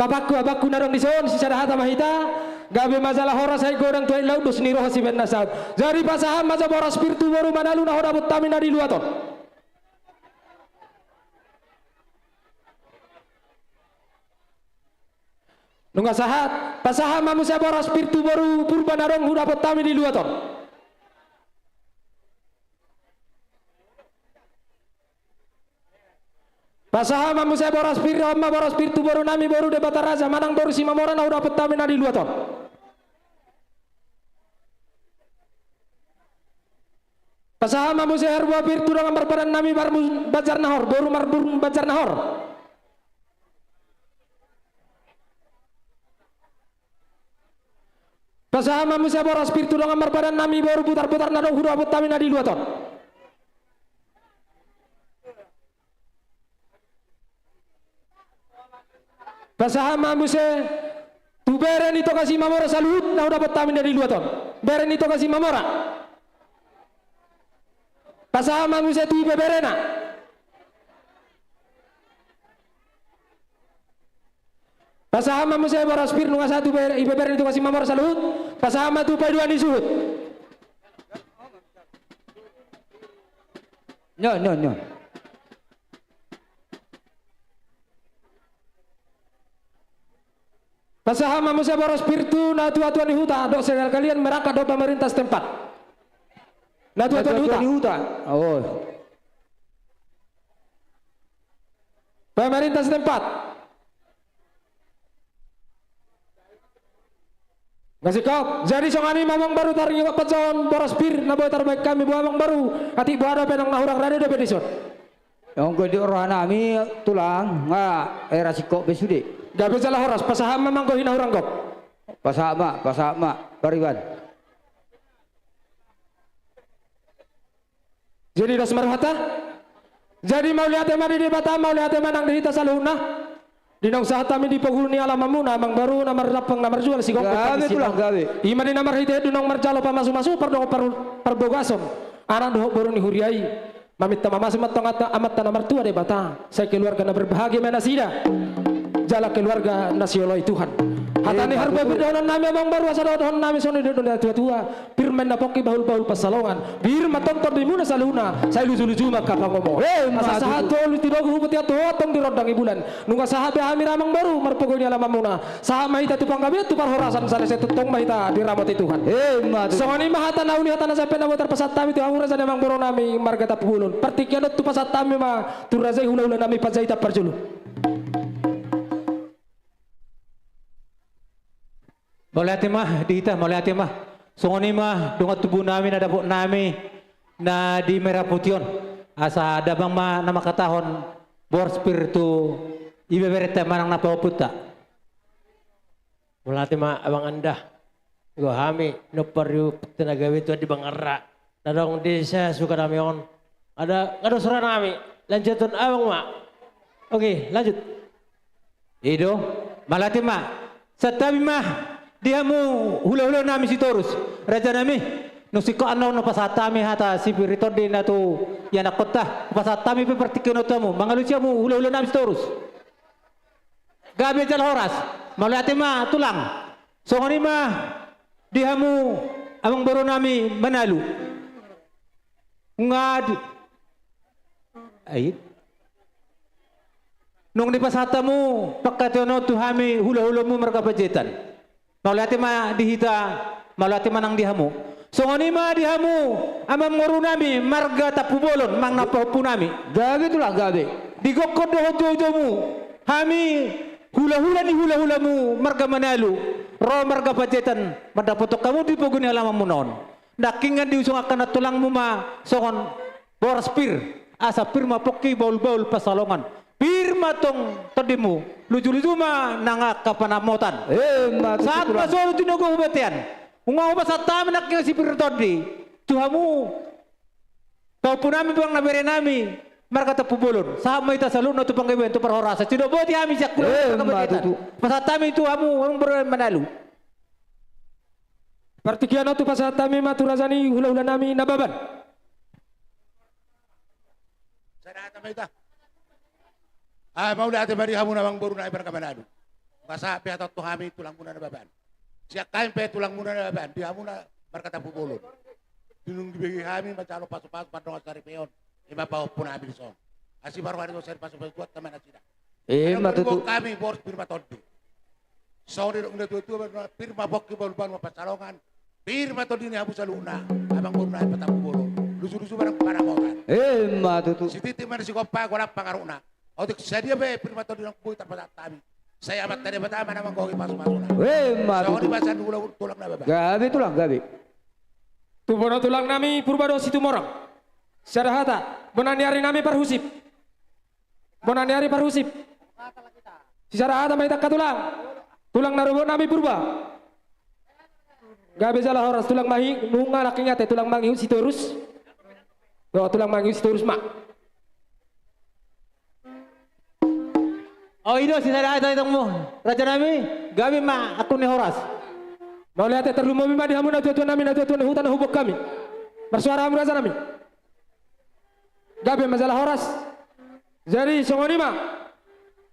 bapakku, abangku na adong dison, sisada hata ma hita. Gabe ma jala horas, ai godang tu aek laut, dos ni roha sibaen na saut. Jadi pasahat ma jo boras pir tu boru Manalu na hudapot hami na di luat on. Nunga sahat, pasahat ma muse boras pir tu boru Purba na adong hudapot hami di luat on. Pasahat ma muse boras pir, on ma boras pir tu boru nami, boru Debata Raja manang boru Simamora na hudapot hami na di luat on. Pasahat ma muse harbua pir tu dongan marpadan nami Marbun Banjarnahor, boru Marbun Banjarnahor. Pasahat ma muse boras pir tu dongan marpadan nami boru Butarbutar na adong hudapot hami na di luat on. Pasahat ma muse tu bere ni Toga Simamora saluhut na hudapot hami na di luat on. Bere ni Toga Simamora. Pasahat ma muse tu ibeberena. Pasahat ma muse boras pir nunga sahat tu bere, ibebere ni Toga Simamora saluhut. Pasahat ma tu paidua ni suhut. Nyo, nyo, nyo. Pasahat ma muse boras pir tu natuatua ni huta, dohot sekalian merangkap dohot pemerintah setempat. Natuatua ni huta. Natuatua ni huta. Oh. Pemerintah setempat. Nunga singkop. Jadi songon i ma amangboru, taringot panjouon boras pir na boi tarbaen hami, boha amangboru? Atik boha dope, nang na hurang rade dope dison. Anggo di roha nami tulang, nga era singkop be sude. Gabe jala horas, pasahat ma manggohi na hurang gok. Pasahat ma, pasahat ma, pariban. Jadi dos ma rohanta. Jadi mauliate ma di Debata, mauliate ma nang di hita saluhutna. Di naung sahat hami di pogu ni alamanmuna, amangboru, na mardampang na marjual, sigompa. Gabe, tulang, gabe. I ma di na marhitehite naung marjalo pamasumasu, pardongan par-, parbagason anak dohot boru ni huria i. Maminta mamasu ma tu Amanta, Amanta na martua Debata, sai keluarga na berbahagia ma nasida, jala keluarga na sioloi Tuhan. Hata ni harbua pir dohonon nami, amangboru, asa dohonon nami songon i do di natuatua: Pir ma inna pongki, bahulbahul pansalongan. Pir ma tongtong tondimuna saluhutna, sai lujuluju ma angka pangomoan. Asa sahat tu ulu Timbogu, hubuat tu ho antong di rondang ni bulan. Nunga sahat be hami ra, amangboru, marpogu ni alamanmuna. Sahat ma hita tu panggabean, tu parhorasan, sai tongtong ma hita diramoti Tuhan. Ima tutu. Songon i ma hata na uli, hata na sae pe na boi tarpasahat hami tu hamu raja ni amangboru nami marga Tampubolon. Partingkian on hupasahat hami ma tu raja i, hulahula nami Panjaitan parjolo. Mauliate ma di hita, mauliate ma. Songon i ma dongan tubu nami na dapot nami na di Merah Putih on. Asa damang ma na mangkatahon boras pir tu ibeberenta manang na pahompunta. Mauliate ma, Amang Anda. Iba hami, nompar i, pasti na gabe tu adi bangarra. Na adong di sasuka nami on. Ada, nga dos roha nami. Lanjuthon abang ma. Oke, lanjut. I do, mauliate ma. Santabi ma di hamu hulahula nami Sitorus. Raja nami, nunga singkop annon hupasahat hami hata sipir ni tondi na tu ianakkonta. Hupasahat hami pe partingkian on tu hamu. Mangalusi hamu hulahula nami Sitorus. Gabe jala horas. Mauliate ma tulang. Songon i ma di hamu amangboru nami Manalu. Nunga di, ai. Nunga dipasahat hamu pangkataion on tu hami hulahulamu marga Panjaitan. Mauliate ma di hita Mauliate ma nang di hamu. Songon i ma di hamu amangboru nami marga Tampubolon, manang na pahompu nami. Gabe tulang, gabe. Di gokhon dohot joujoumu hami hulahula ni hulahulamu marga Manalu ro marga Panjaitan mandapothon hamu di pogu ni alamanmuna on. Nangkingan diusung angka nantulangmu ma songon boras pir, asa pir ma pongki bahulbahul pansalongan. Pir ma tong tondimu, lujuluju ma nang angka panamotan. Emma tutu tulang. Sahat ma solu tinogo hubatean. Nunga hupasahat hami nangkin sipir tondi tu hamu, pahompu nami, manang na bere nami marga Tampubolon. Sahat ma hita saluhutna tu panggabean, tu parhorasan. Sidok boti hami sian hulahula. Emma tutu. Pasahat hami tu hamu, hamu bere Manalu. Partingkian on hupasahat hami ma tu raja ni hulahula nami Nababan. Sada hata ma hita. Ah, mauliate ma di hamu amangboru nami marga Manalu. Pasahat pe hata on tu hami tulangmuna Nababan. Sian hami pe tulangmuna Nababan, di hamuna marga Tampubolon. Dung dibege hami manjalo pasupasu pardongan saripeon, i ma pahompu nami dison. Asi ma roha ni Tuhanta, sari pasupasu Tuhanta ma nasida. Emma tutu. Hami boras pir ma tondi. Songon didok ni natuatua, pir ma pongki bahulbahul ma pansalongan. Pir ma tondi ni hamu saluhutna amangboru nami marga Tampubolon. Lujuluju ma nang panamotan. Emma tutu. Sititi ma na sigompa, godang pangarahutna. Otik sadia pe pir ma tondi naung boi tarpasahat hami. Sai Amanta Debata ma na manggohi pasupasuna. Emma tutu. Songon i ma sian hulahula tulang Nababan. Gabe tulang, gabe. Tu bona tulang nami Purba dohot Situmorang. Sada hata, bona ni ari nami parhusip. Bona ni ari parhusip. Sisada hata ma hita angka tulang. Tulang na robot nami Purba. Gabe jala horas tulang mangi-, nunga nangkin ate tulang mangihut Sitorus. Yo, tulang mangihut Sitorus ma. O, i do sisada hata itongmu, raja nami, gabe ma, angkup ni horas. Mauliate, tarlumobi ma di hamu natuatua nami, natuatua ni huta na huboan hami. Marsuara hamu raja nami. Gabe ma jala horas. Jadi songon i ma.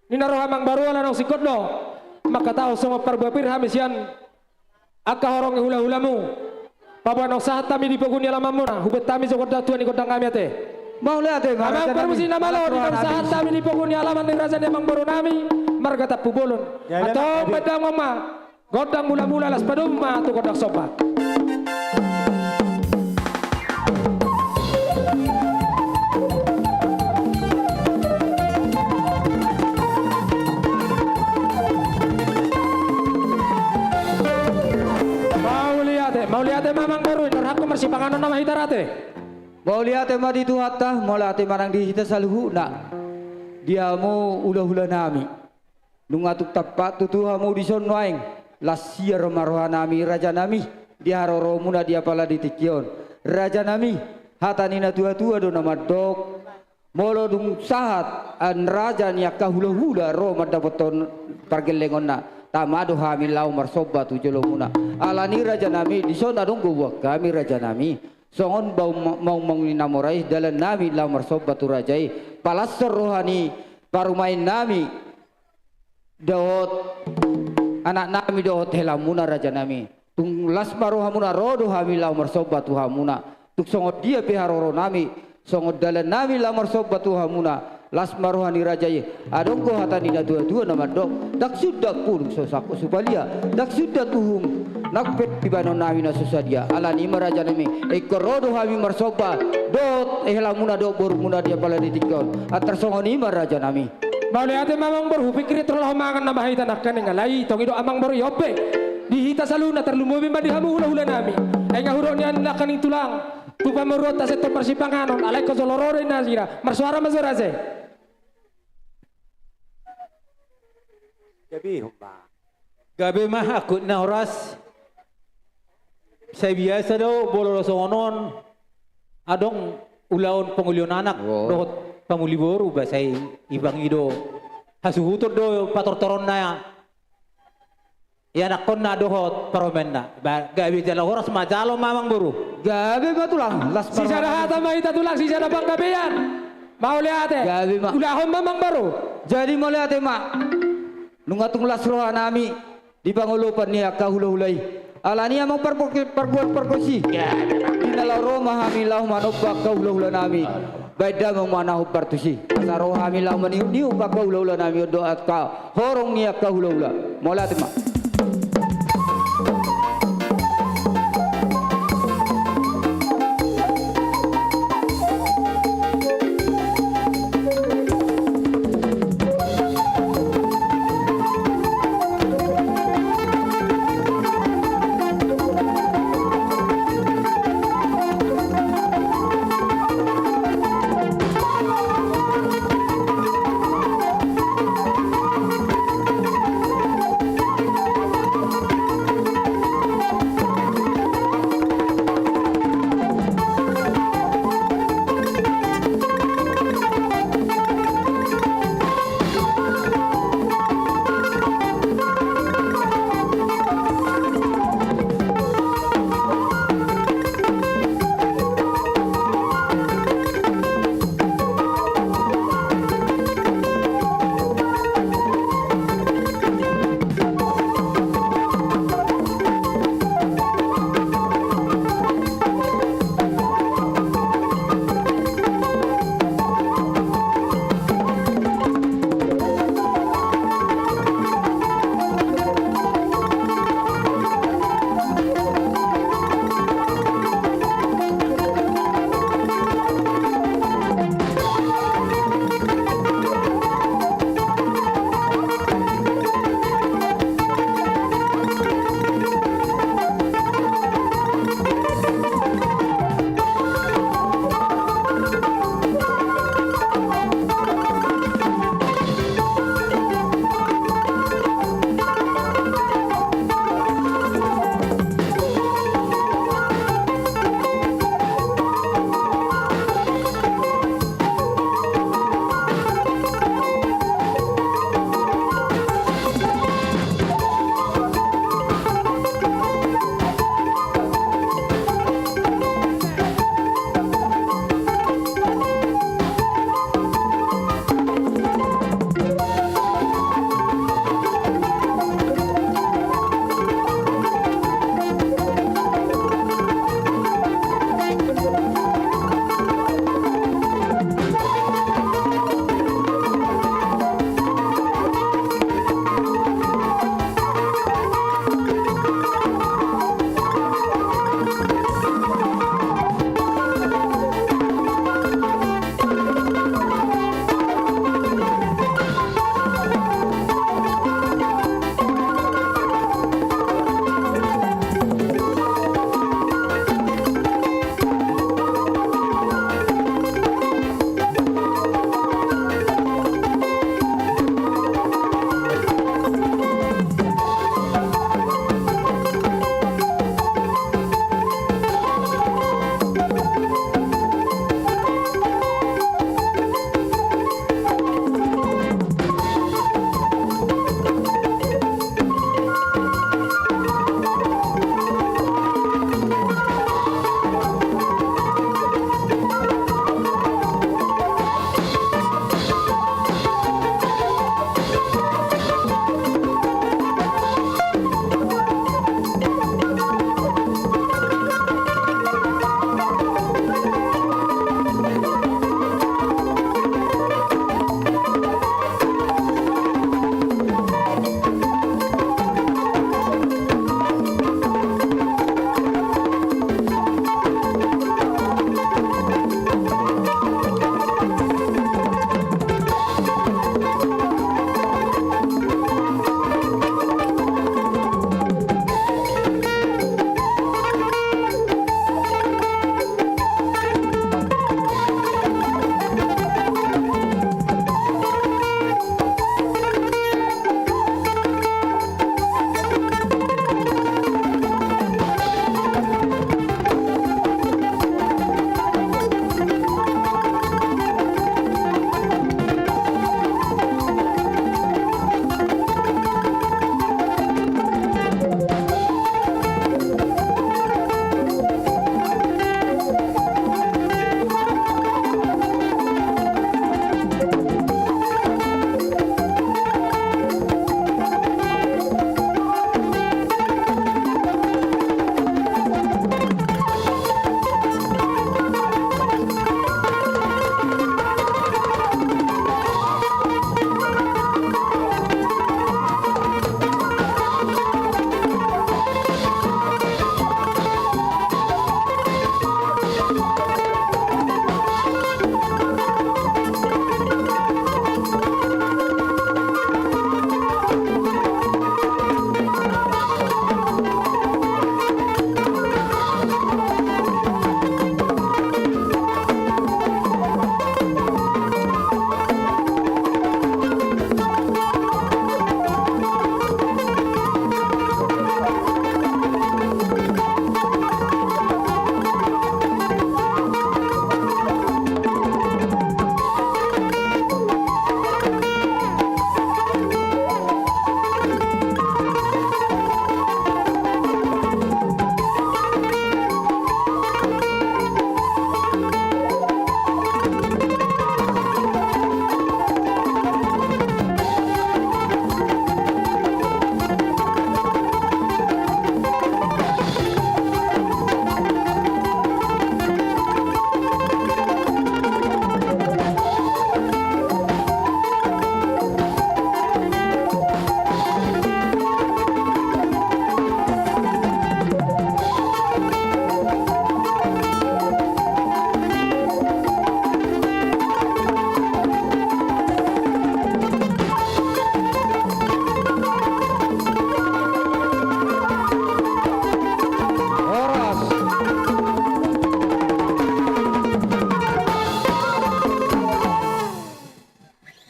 Ninna roha amangboru, ala naung singkop do manghatahon songon parbuapir hami sian angka horong ni hulahulamu. Paboa naung sahat hami di pogu ni alamanmuna, huboan hami jo gondang tua ni gondang nami ate. Mauliate ma raja nami. Amang parmusik na malo, di naung sahat hami di pogu ni alaman ni raja ni amangboru nami marga Tampubolon. Antong baen damang ma gondang mulamula, laos padomu ma tu gondang somba. Mauliate, mauliate ma amangboru, indorhakku marsipanganon nama hita ra ate. Mauliate ma di Tuhanta, mauliate ma nang di hita saluhutna. Di hamu hulahula nami. Nunga tung tampak tutu hamu dison nuaeng, las siar ma roha nami raja nami, di haroromuna di apala di tingki on. Raja nami, hata ni natuatua do na mandok, molo dung sahat an raja ni angka hulahula ro mandapothon pargellengonna, tama do hami laho marsomba tu jolomuna. Alani raja nami, dison adong gobuan hami raja nami. Songon bau ma-, maung-maung ni na mora i, dalan nami laho marsomba tu raja i. Palashon roha ni parumaen nami. Dohot anak nami dohot helamuna raja nami. Tung las ma rohamuna, ro do hami laho marsomba tu hamuna. Tung songon dia pe haroro nami, songon dalan nami laho marsomba tu hamuna, las ma roha ni raja i. Adong do hata ni natuatua na mandok, ndang sundat pudung so sangkot supalia, ndang sundat uhum nang pe di baenon nami na so sadia. Alani i ma raja nami, ingkon ro do hami marsomba dohot helamuna dohot borumuna di apala di tingki on. Antar songon i ma raja nami. Mauliate ma amangboru, hupingkiri tong laho mangan nama hita nangkaning, alai tong i do amangboru i, on pe di hita saluhutna, tarlumobi ma di hamu hulahula nami. Ai nga hudok nian nangkaning tulang, tu pamoruonta sai tong marsipanganon, alai anggo jolo ro do i nasida. Marsuara ma jo raja i. Gabe ma. Gabe ma, angkup na horas. Sai biasa do molo songon on adong ulaon pangolion anak dohot pamuli boru, ba sai ibang i do hasuhuton do patortoronna ianakhonna dohot parumaenna. Ba gabe jala horas ma, jalo ma amangboru. Gabe ma tulang, las ma. Sisada hata ma hita tulang, sisada panggabean. Mauliate. Gabe ma. Ulahon ma amangboru. Jadi mauliate ma. Nunga tung las roha nami di pangolopan ni angka hulahula i. Alani i amang parbuat pargonsi, di na laho ro ma hami laho manomba angka hulahula nami. Baen damang ma na hombar tusi, asa ro hami laho maniupniup angka hulahula nami on dohot angka horong ni angka hulahula. Mauliate ma.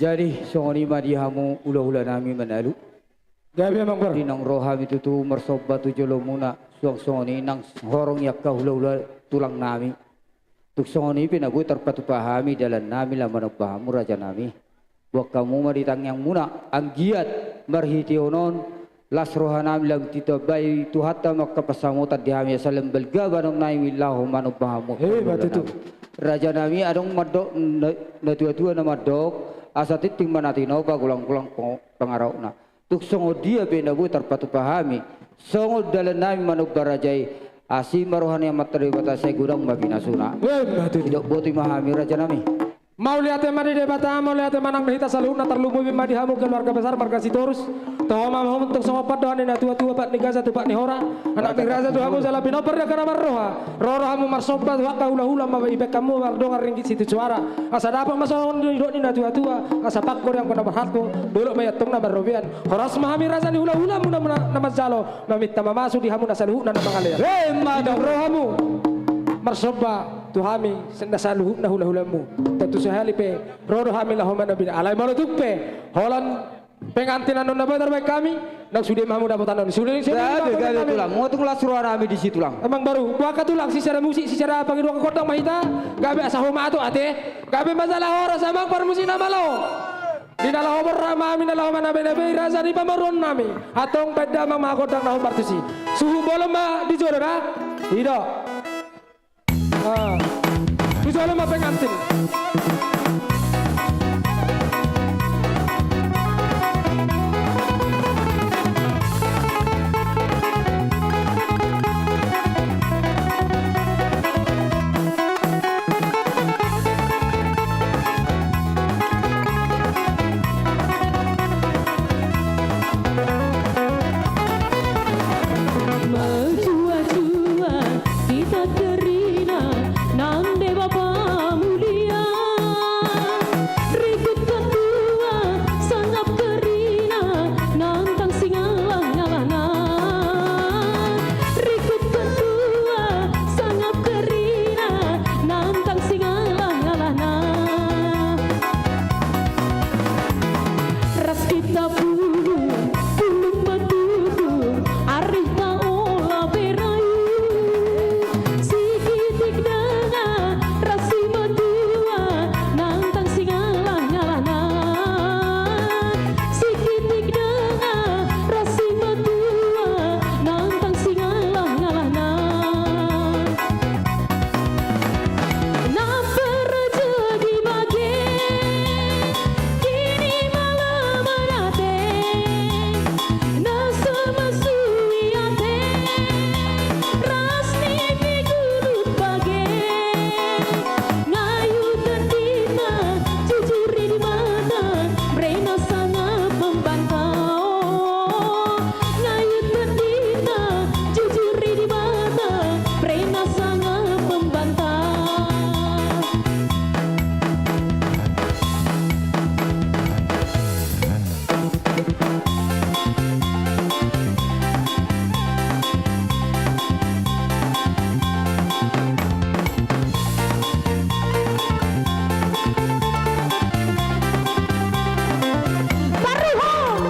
Jadi songon i ma di hamu hulahula nami Manalu. Gabe amang boru. Di naung ro hami tutu marsomba tu jolomuna, suang songon i nang horong i angka hulahula tulang nami. Tung songon i pe na boi tarpatupa hami dalan nami laho manomba hamu raja nami. Boan hamu ma di tangiangmuna, anggiat marhite on las roha nami lam ditambai Tuhanta ma angka pansamotan di hami asa lam balga bahenon nami laho manomba hamu. Ima tutu. Raja nami, adong mandok na, natuatua na mandok, asa tintin ma na tinopa, golanggolang pangarahutna. Tung songon dia pe na boi tarpatupa hami songon dalan nami manomba raja i, asi ma roha ni Amanta Debata, sai godang ma pinasuna. Ima tutu. Didok boti ma hami raja nami. Mauliate ma di Debata, mauliate ma nang di hita saluhutna, tarlumobi ma di hamu keluarga besar marga Sitorus. Toho ma hamu tung songon pandohan ni natuatua, pat ni gaja tu pat ni hora. Anak ni raja tu hamu jala pinompar di angka na marroha. Ro do hamu marsomba tu angka hulahula, mambahen hamu mardongan ringgit sitio suara. Asa dapot ma songon nidok ni natuatua, asa panggo di angka na marhalto, dolok ma i antong na marrobean. Horas ma hami raja ni hulahulamuna na manjalo, maminta mamasu di hamu na saluhutna na mangalean. Ima tutu. Ro hamu marsomba tu hami na saluhutna hulahulamu. Tontu sahali pe ro do hami laho manobi na, alai molo tung pe holan pengantin annon na boi tarbahen hami, naung sude ma hamu dapotan on. Sude, sude. Gabe, gabe tulang. Molo tung las roha nami disi tulang. Amang boru, boan angka tulang, secara musik, secara pangidoan gondang ma hita. Gabe asa ho ma atik ate. Gabe ma jala horas amang parmusik na malo. Di na laho borhat ma hami na laho manabenabe raja ni pamoruon nami. Antong bahen damang ma gondang na hombar tusi. Suhut bolon ma di jolo da. I do. Ah. Tu jolo ma pengantin. Majuajua hita kerina nang deba pamulian. Rikut katua sangap kerina nantang singalangalana. Rikut katua sangap kerina nantang singalangalana. Ras hita pulung, pulung ma tubu, arihta ola berayu. Sikitik danga, ras simatua, nantang singalangalana. Sikitik danga, ras simatua, nantang singalangalana. Na parjagi bage, kini malam ate. Na so masui ate, ras ni pigulut bage. Ngayutan hita, jujur di mata, mrena sangap mambanta. Ngayutan hita, jujur di mata, mrena sangap mambanta. Parruhon.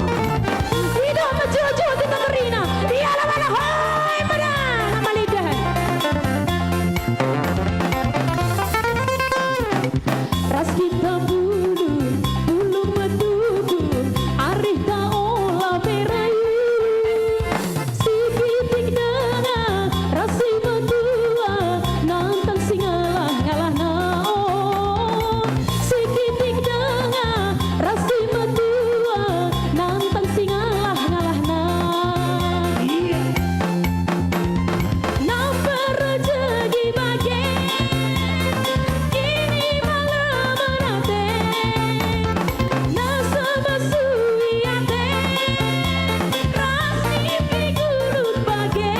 Ido ma jojo di tangerina. Ia la mana hoi pada na malidah. Ras hita pulung, pulung ma tubu, arihta ola berayu. Sikitik danga, ras simatua, nantang singalangalana. O, sikitik danga, ras simatua, nantang singalangalana. Ia. Na parjagi bage, kini malam ate. Na so masui ate, ras ni pigulut bage.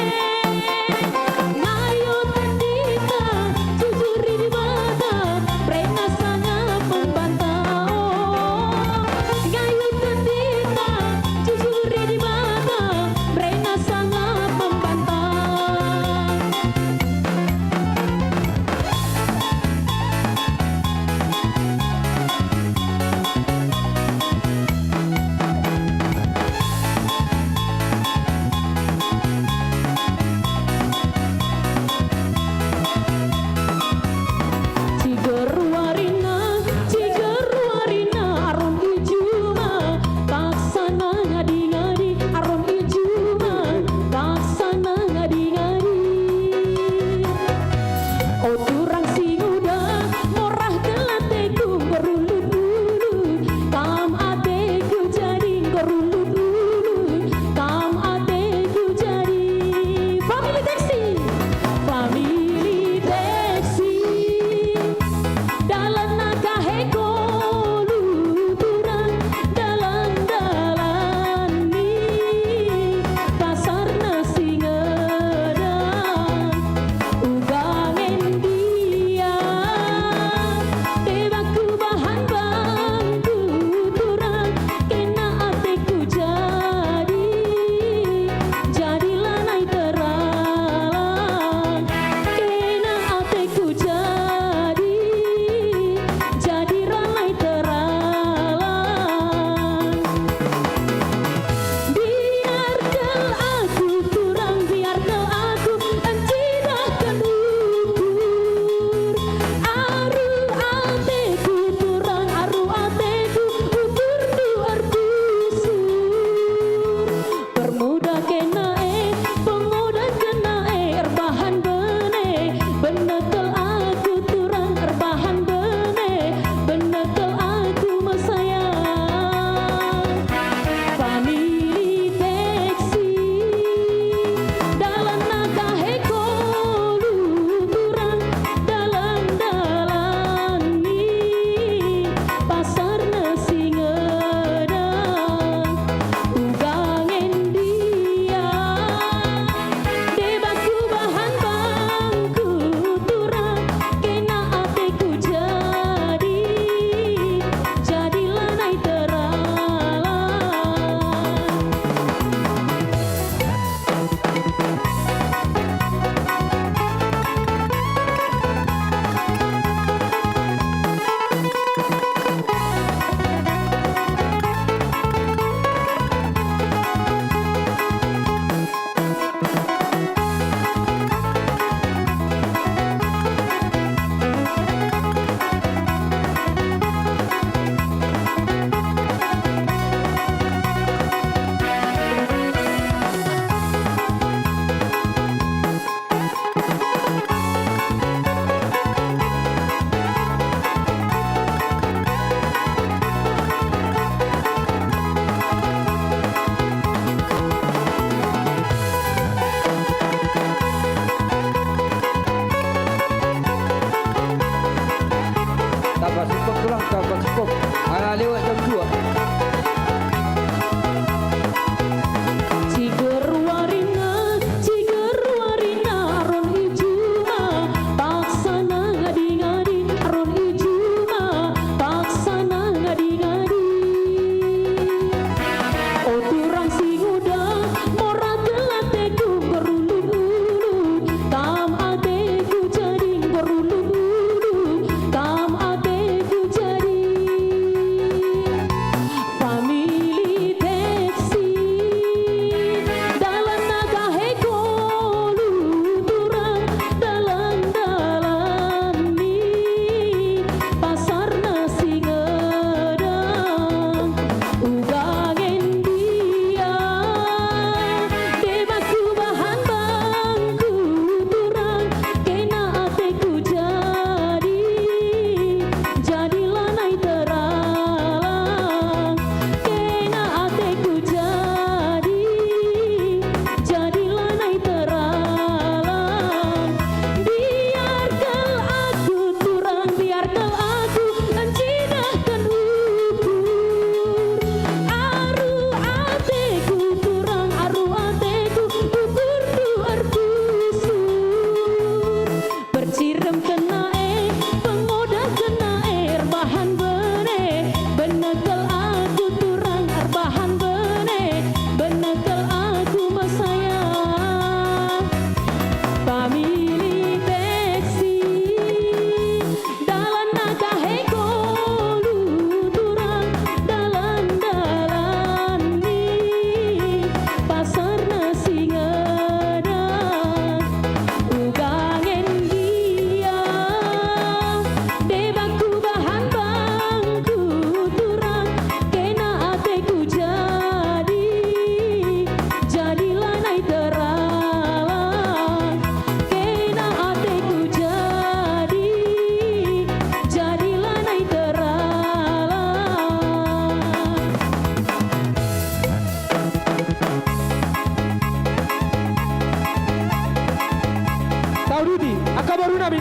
Ngayutan hita, jujur di mata, mrena sangap mambanta. O, ngayutan hita, jujur di mata, mrena sangap mambanta.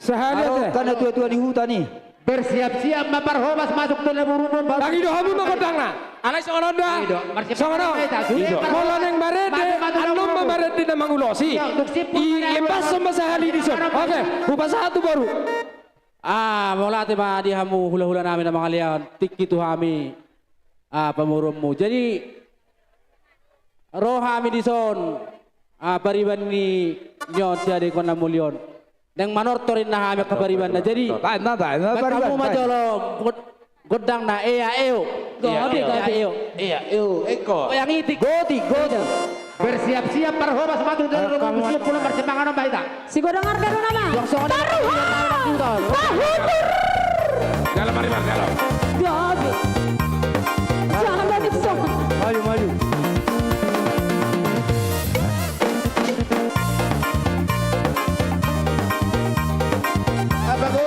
Sahali ate. Kan na tua-tua ni huta ni. Bersiap-siap ma parhobas masuk tu lemurumon. Bagi do hamu ma gondangna. Alai songon on da. Songon on. Molo naeng marende, annon ma marende na mangulosi. Ipashon ma sahali dison. Oke, hupasahat tu boru. Ah, mauliate ma di hamu hula-hula nami na mangalean, tingki tu hami, ah, pamoruonmu. Jadi, ro hami dison, ah, pariban ni on, sian ingkon na muli on. Naeng manortor inna hami angka paribanna. Jadi, baen hamu ma jolo gondangna, ea eo. Gabe, gabe. Ea eo. Ea eo, ingkon. Goyang itik. Goti, goti. Bersiap-siap parhobas masuk tu lemurumon, pulang bersemangat on, baita. Sigodang arga do nama. Taruhan. Tahutur. Dalam, mari, mari, dalam. Gabe. Jangan banyak song. Maju, maju. Apa go,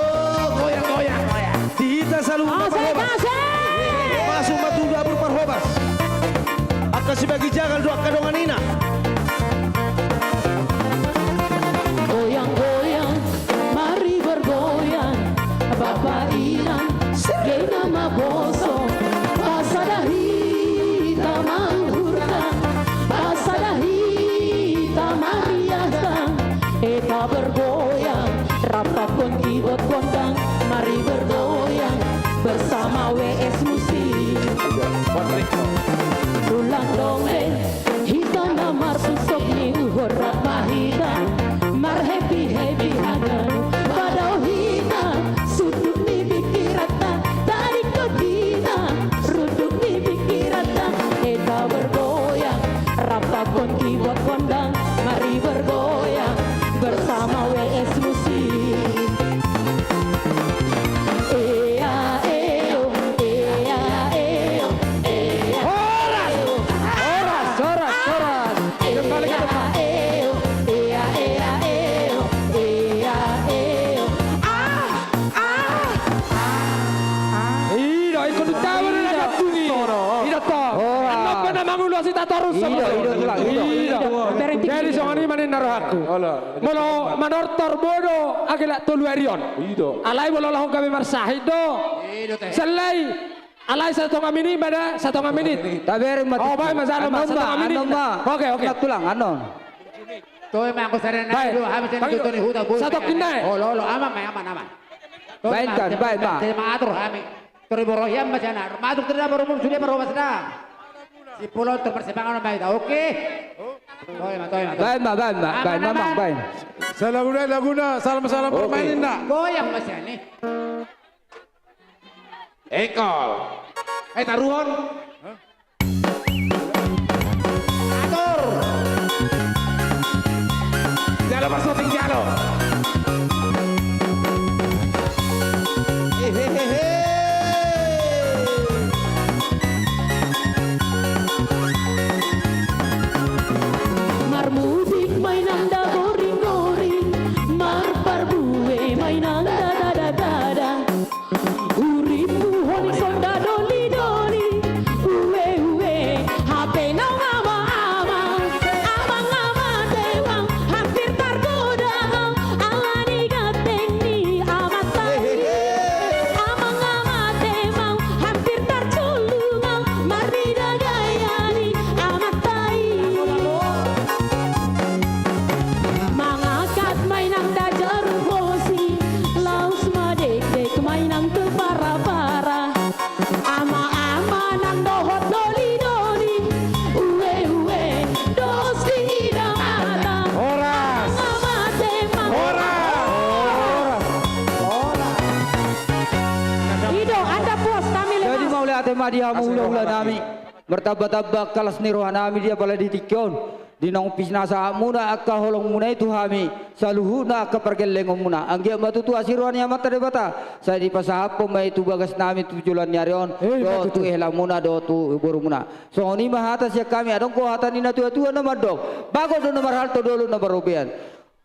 goyang, goyang, goyang. Di hita saluhutna parhobas. Masuk ma tu dapur parhobas. Angka sibagi jagal do angka dongan ina. Goyang-goyang, mari bergoyang, bapa inang, gei na maboso, pasada hita manghurhang, pasada hita mariasan, hita bergoyang, rap pakon kibot gondang, mari bergoyang bersama W S Musik. Ulang dong, eh. Hita na marsuksuk ni uhur rap ma hita, marhappy-happy haganup padao hita, sundut ni pingkiranta, tadingkon hita, runduk ni pingkiranta, hita bergoyang, rap pakon kibot gondang, mari bergoyang bersama W S Musik. Ea eo, ea eo, ea eo. Horas! Horas, horas, horas. Sita torus sama. Ido, ido, tulang, ido. Ido. Jadi songon i ma ninna rohangku. Molo manortor bodo age lak tolu ari on. Ido. Alai molo laho gabe marsahit do. Ido te. Selai. Alai satonga minit ma da, satonga minit. Tabereng ma. Oh, baen ma jalo ma, satonga minit. Oke, oke. Tulang, anon. Toe ma anggo sada na do hami sian tutu ni huta boi. Satongkin nai. Olo, olo, aman ma, aman, aman. Baen kan, baen ma. Mangatur hami. Tori borohian ma sian ar. Mangatur tori na borumum sude marhobas da. Sipulon tor marsipanganon ma hita, oke. Toe ma, toe ma, toe. Baen ma, baen ma, baen ma, baen. Salaguna, laguna, salam, salam permainan na. Goyang ma sian i. Engkol. Eh, taruhon. Atur. Jalo marsoting jalo. Hehehe. Marmudik ma inang da goring-goring, marparbue ma inang da tada-tada. Urippu honi sonda doli-doli, ue-ue, hape naung ama-ama, amang-ama demang, hampir targoda, ala ni ganteng ni amanta i. Amang-ama demang, hampir tarjulung, marnida gaya ni amanta i. Mangangkat ma inang da jarum bosi, laos madekdek ma inang tu para-para. Ama-ama nang dohot doli-doli, ue-ue, dos di hita mata. Horas. Amang-ama demang. Horas. Horas. Ido, anda puas kami lemas. Jadi mauliate ma di hamu hula-hula nami. Martamba-tamba angka las ni roha nami di apala di tingki on. Di naung pinasahat muna angka holong muna i tu hami, saluhutna angka pargellengon muna. Anggiat ma tutu asi roha ni Amanta Debata, sai dipasahathon ma i tu bagas nami tu joloan ni ari on, dohot tu hela muna, dohot tu boru muna. Songon i ma hata sian hami, adong do hata ni na tua-tua na mandok, bagot do na marhalto, dolok na marrobean.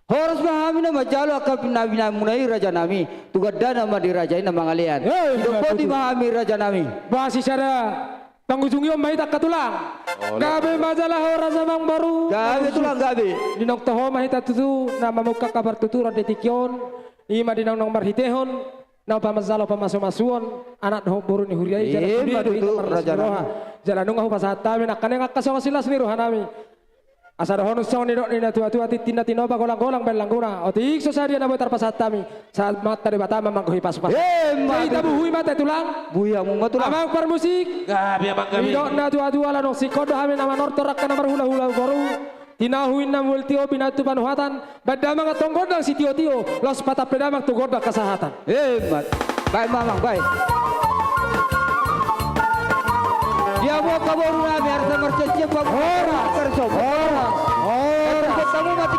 Horas ma hami na manjalo angka pinabinaan muna i raja nami, tu gandana ma di raja i na mangalean. Hei, sidok boti ma hami raja nami. Boha sisada. Pangujungi on ma hita angka tulang. Gabe ma jala ho raja nang boru. Gabe tulang gabe. Di naung toho ma hita tutu na mamungka angka partuturan di tingki on. I ma di naung marhitehon na pamanjalo pamasu-masuon anak dohot boru ni huria i. Jala sude do hita marlas ni roha. Jala nunga hupasahat hami nangkaning angka songon silas ni roha nami. Asa dohonon songon nidok ni na tua-tua, tintin na tinopa, golang-golang baen langgona. Otik so sadia na boi tarpasahat hami, sai Amanta Debata ma manggohi pasu-pasu. Emma tutu. Sai tabuhui ma te tulang. Buhi hamu ma tulang. Amang parmusik. Gabe, amang, gabe. Nidok na tua-tua, ala nunga singkop do hami na manortor angka na marhula-hula boru. Tinahu inna mual tio, binahen tu panuhatan. Baen damang antong gondang sitio-tio, laos patampe damang tu gondang hasahatan. Emma. Baen ma amang, baen. Di hamu angka boru nami, asa marsiap-siap hamu. Horas. Horas.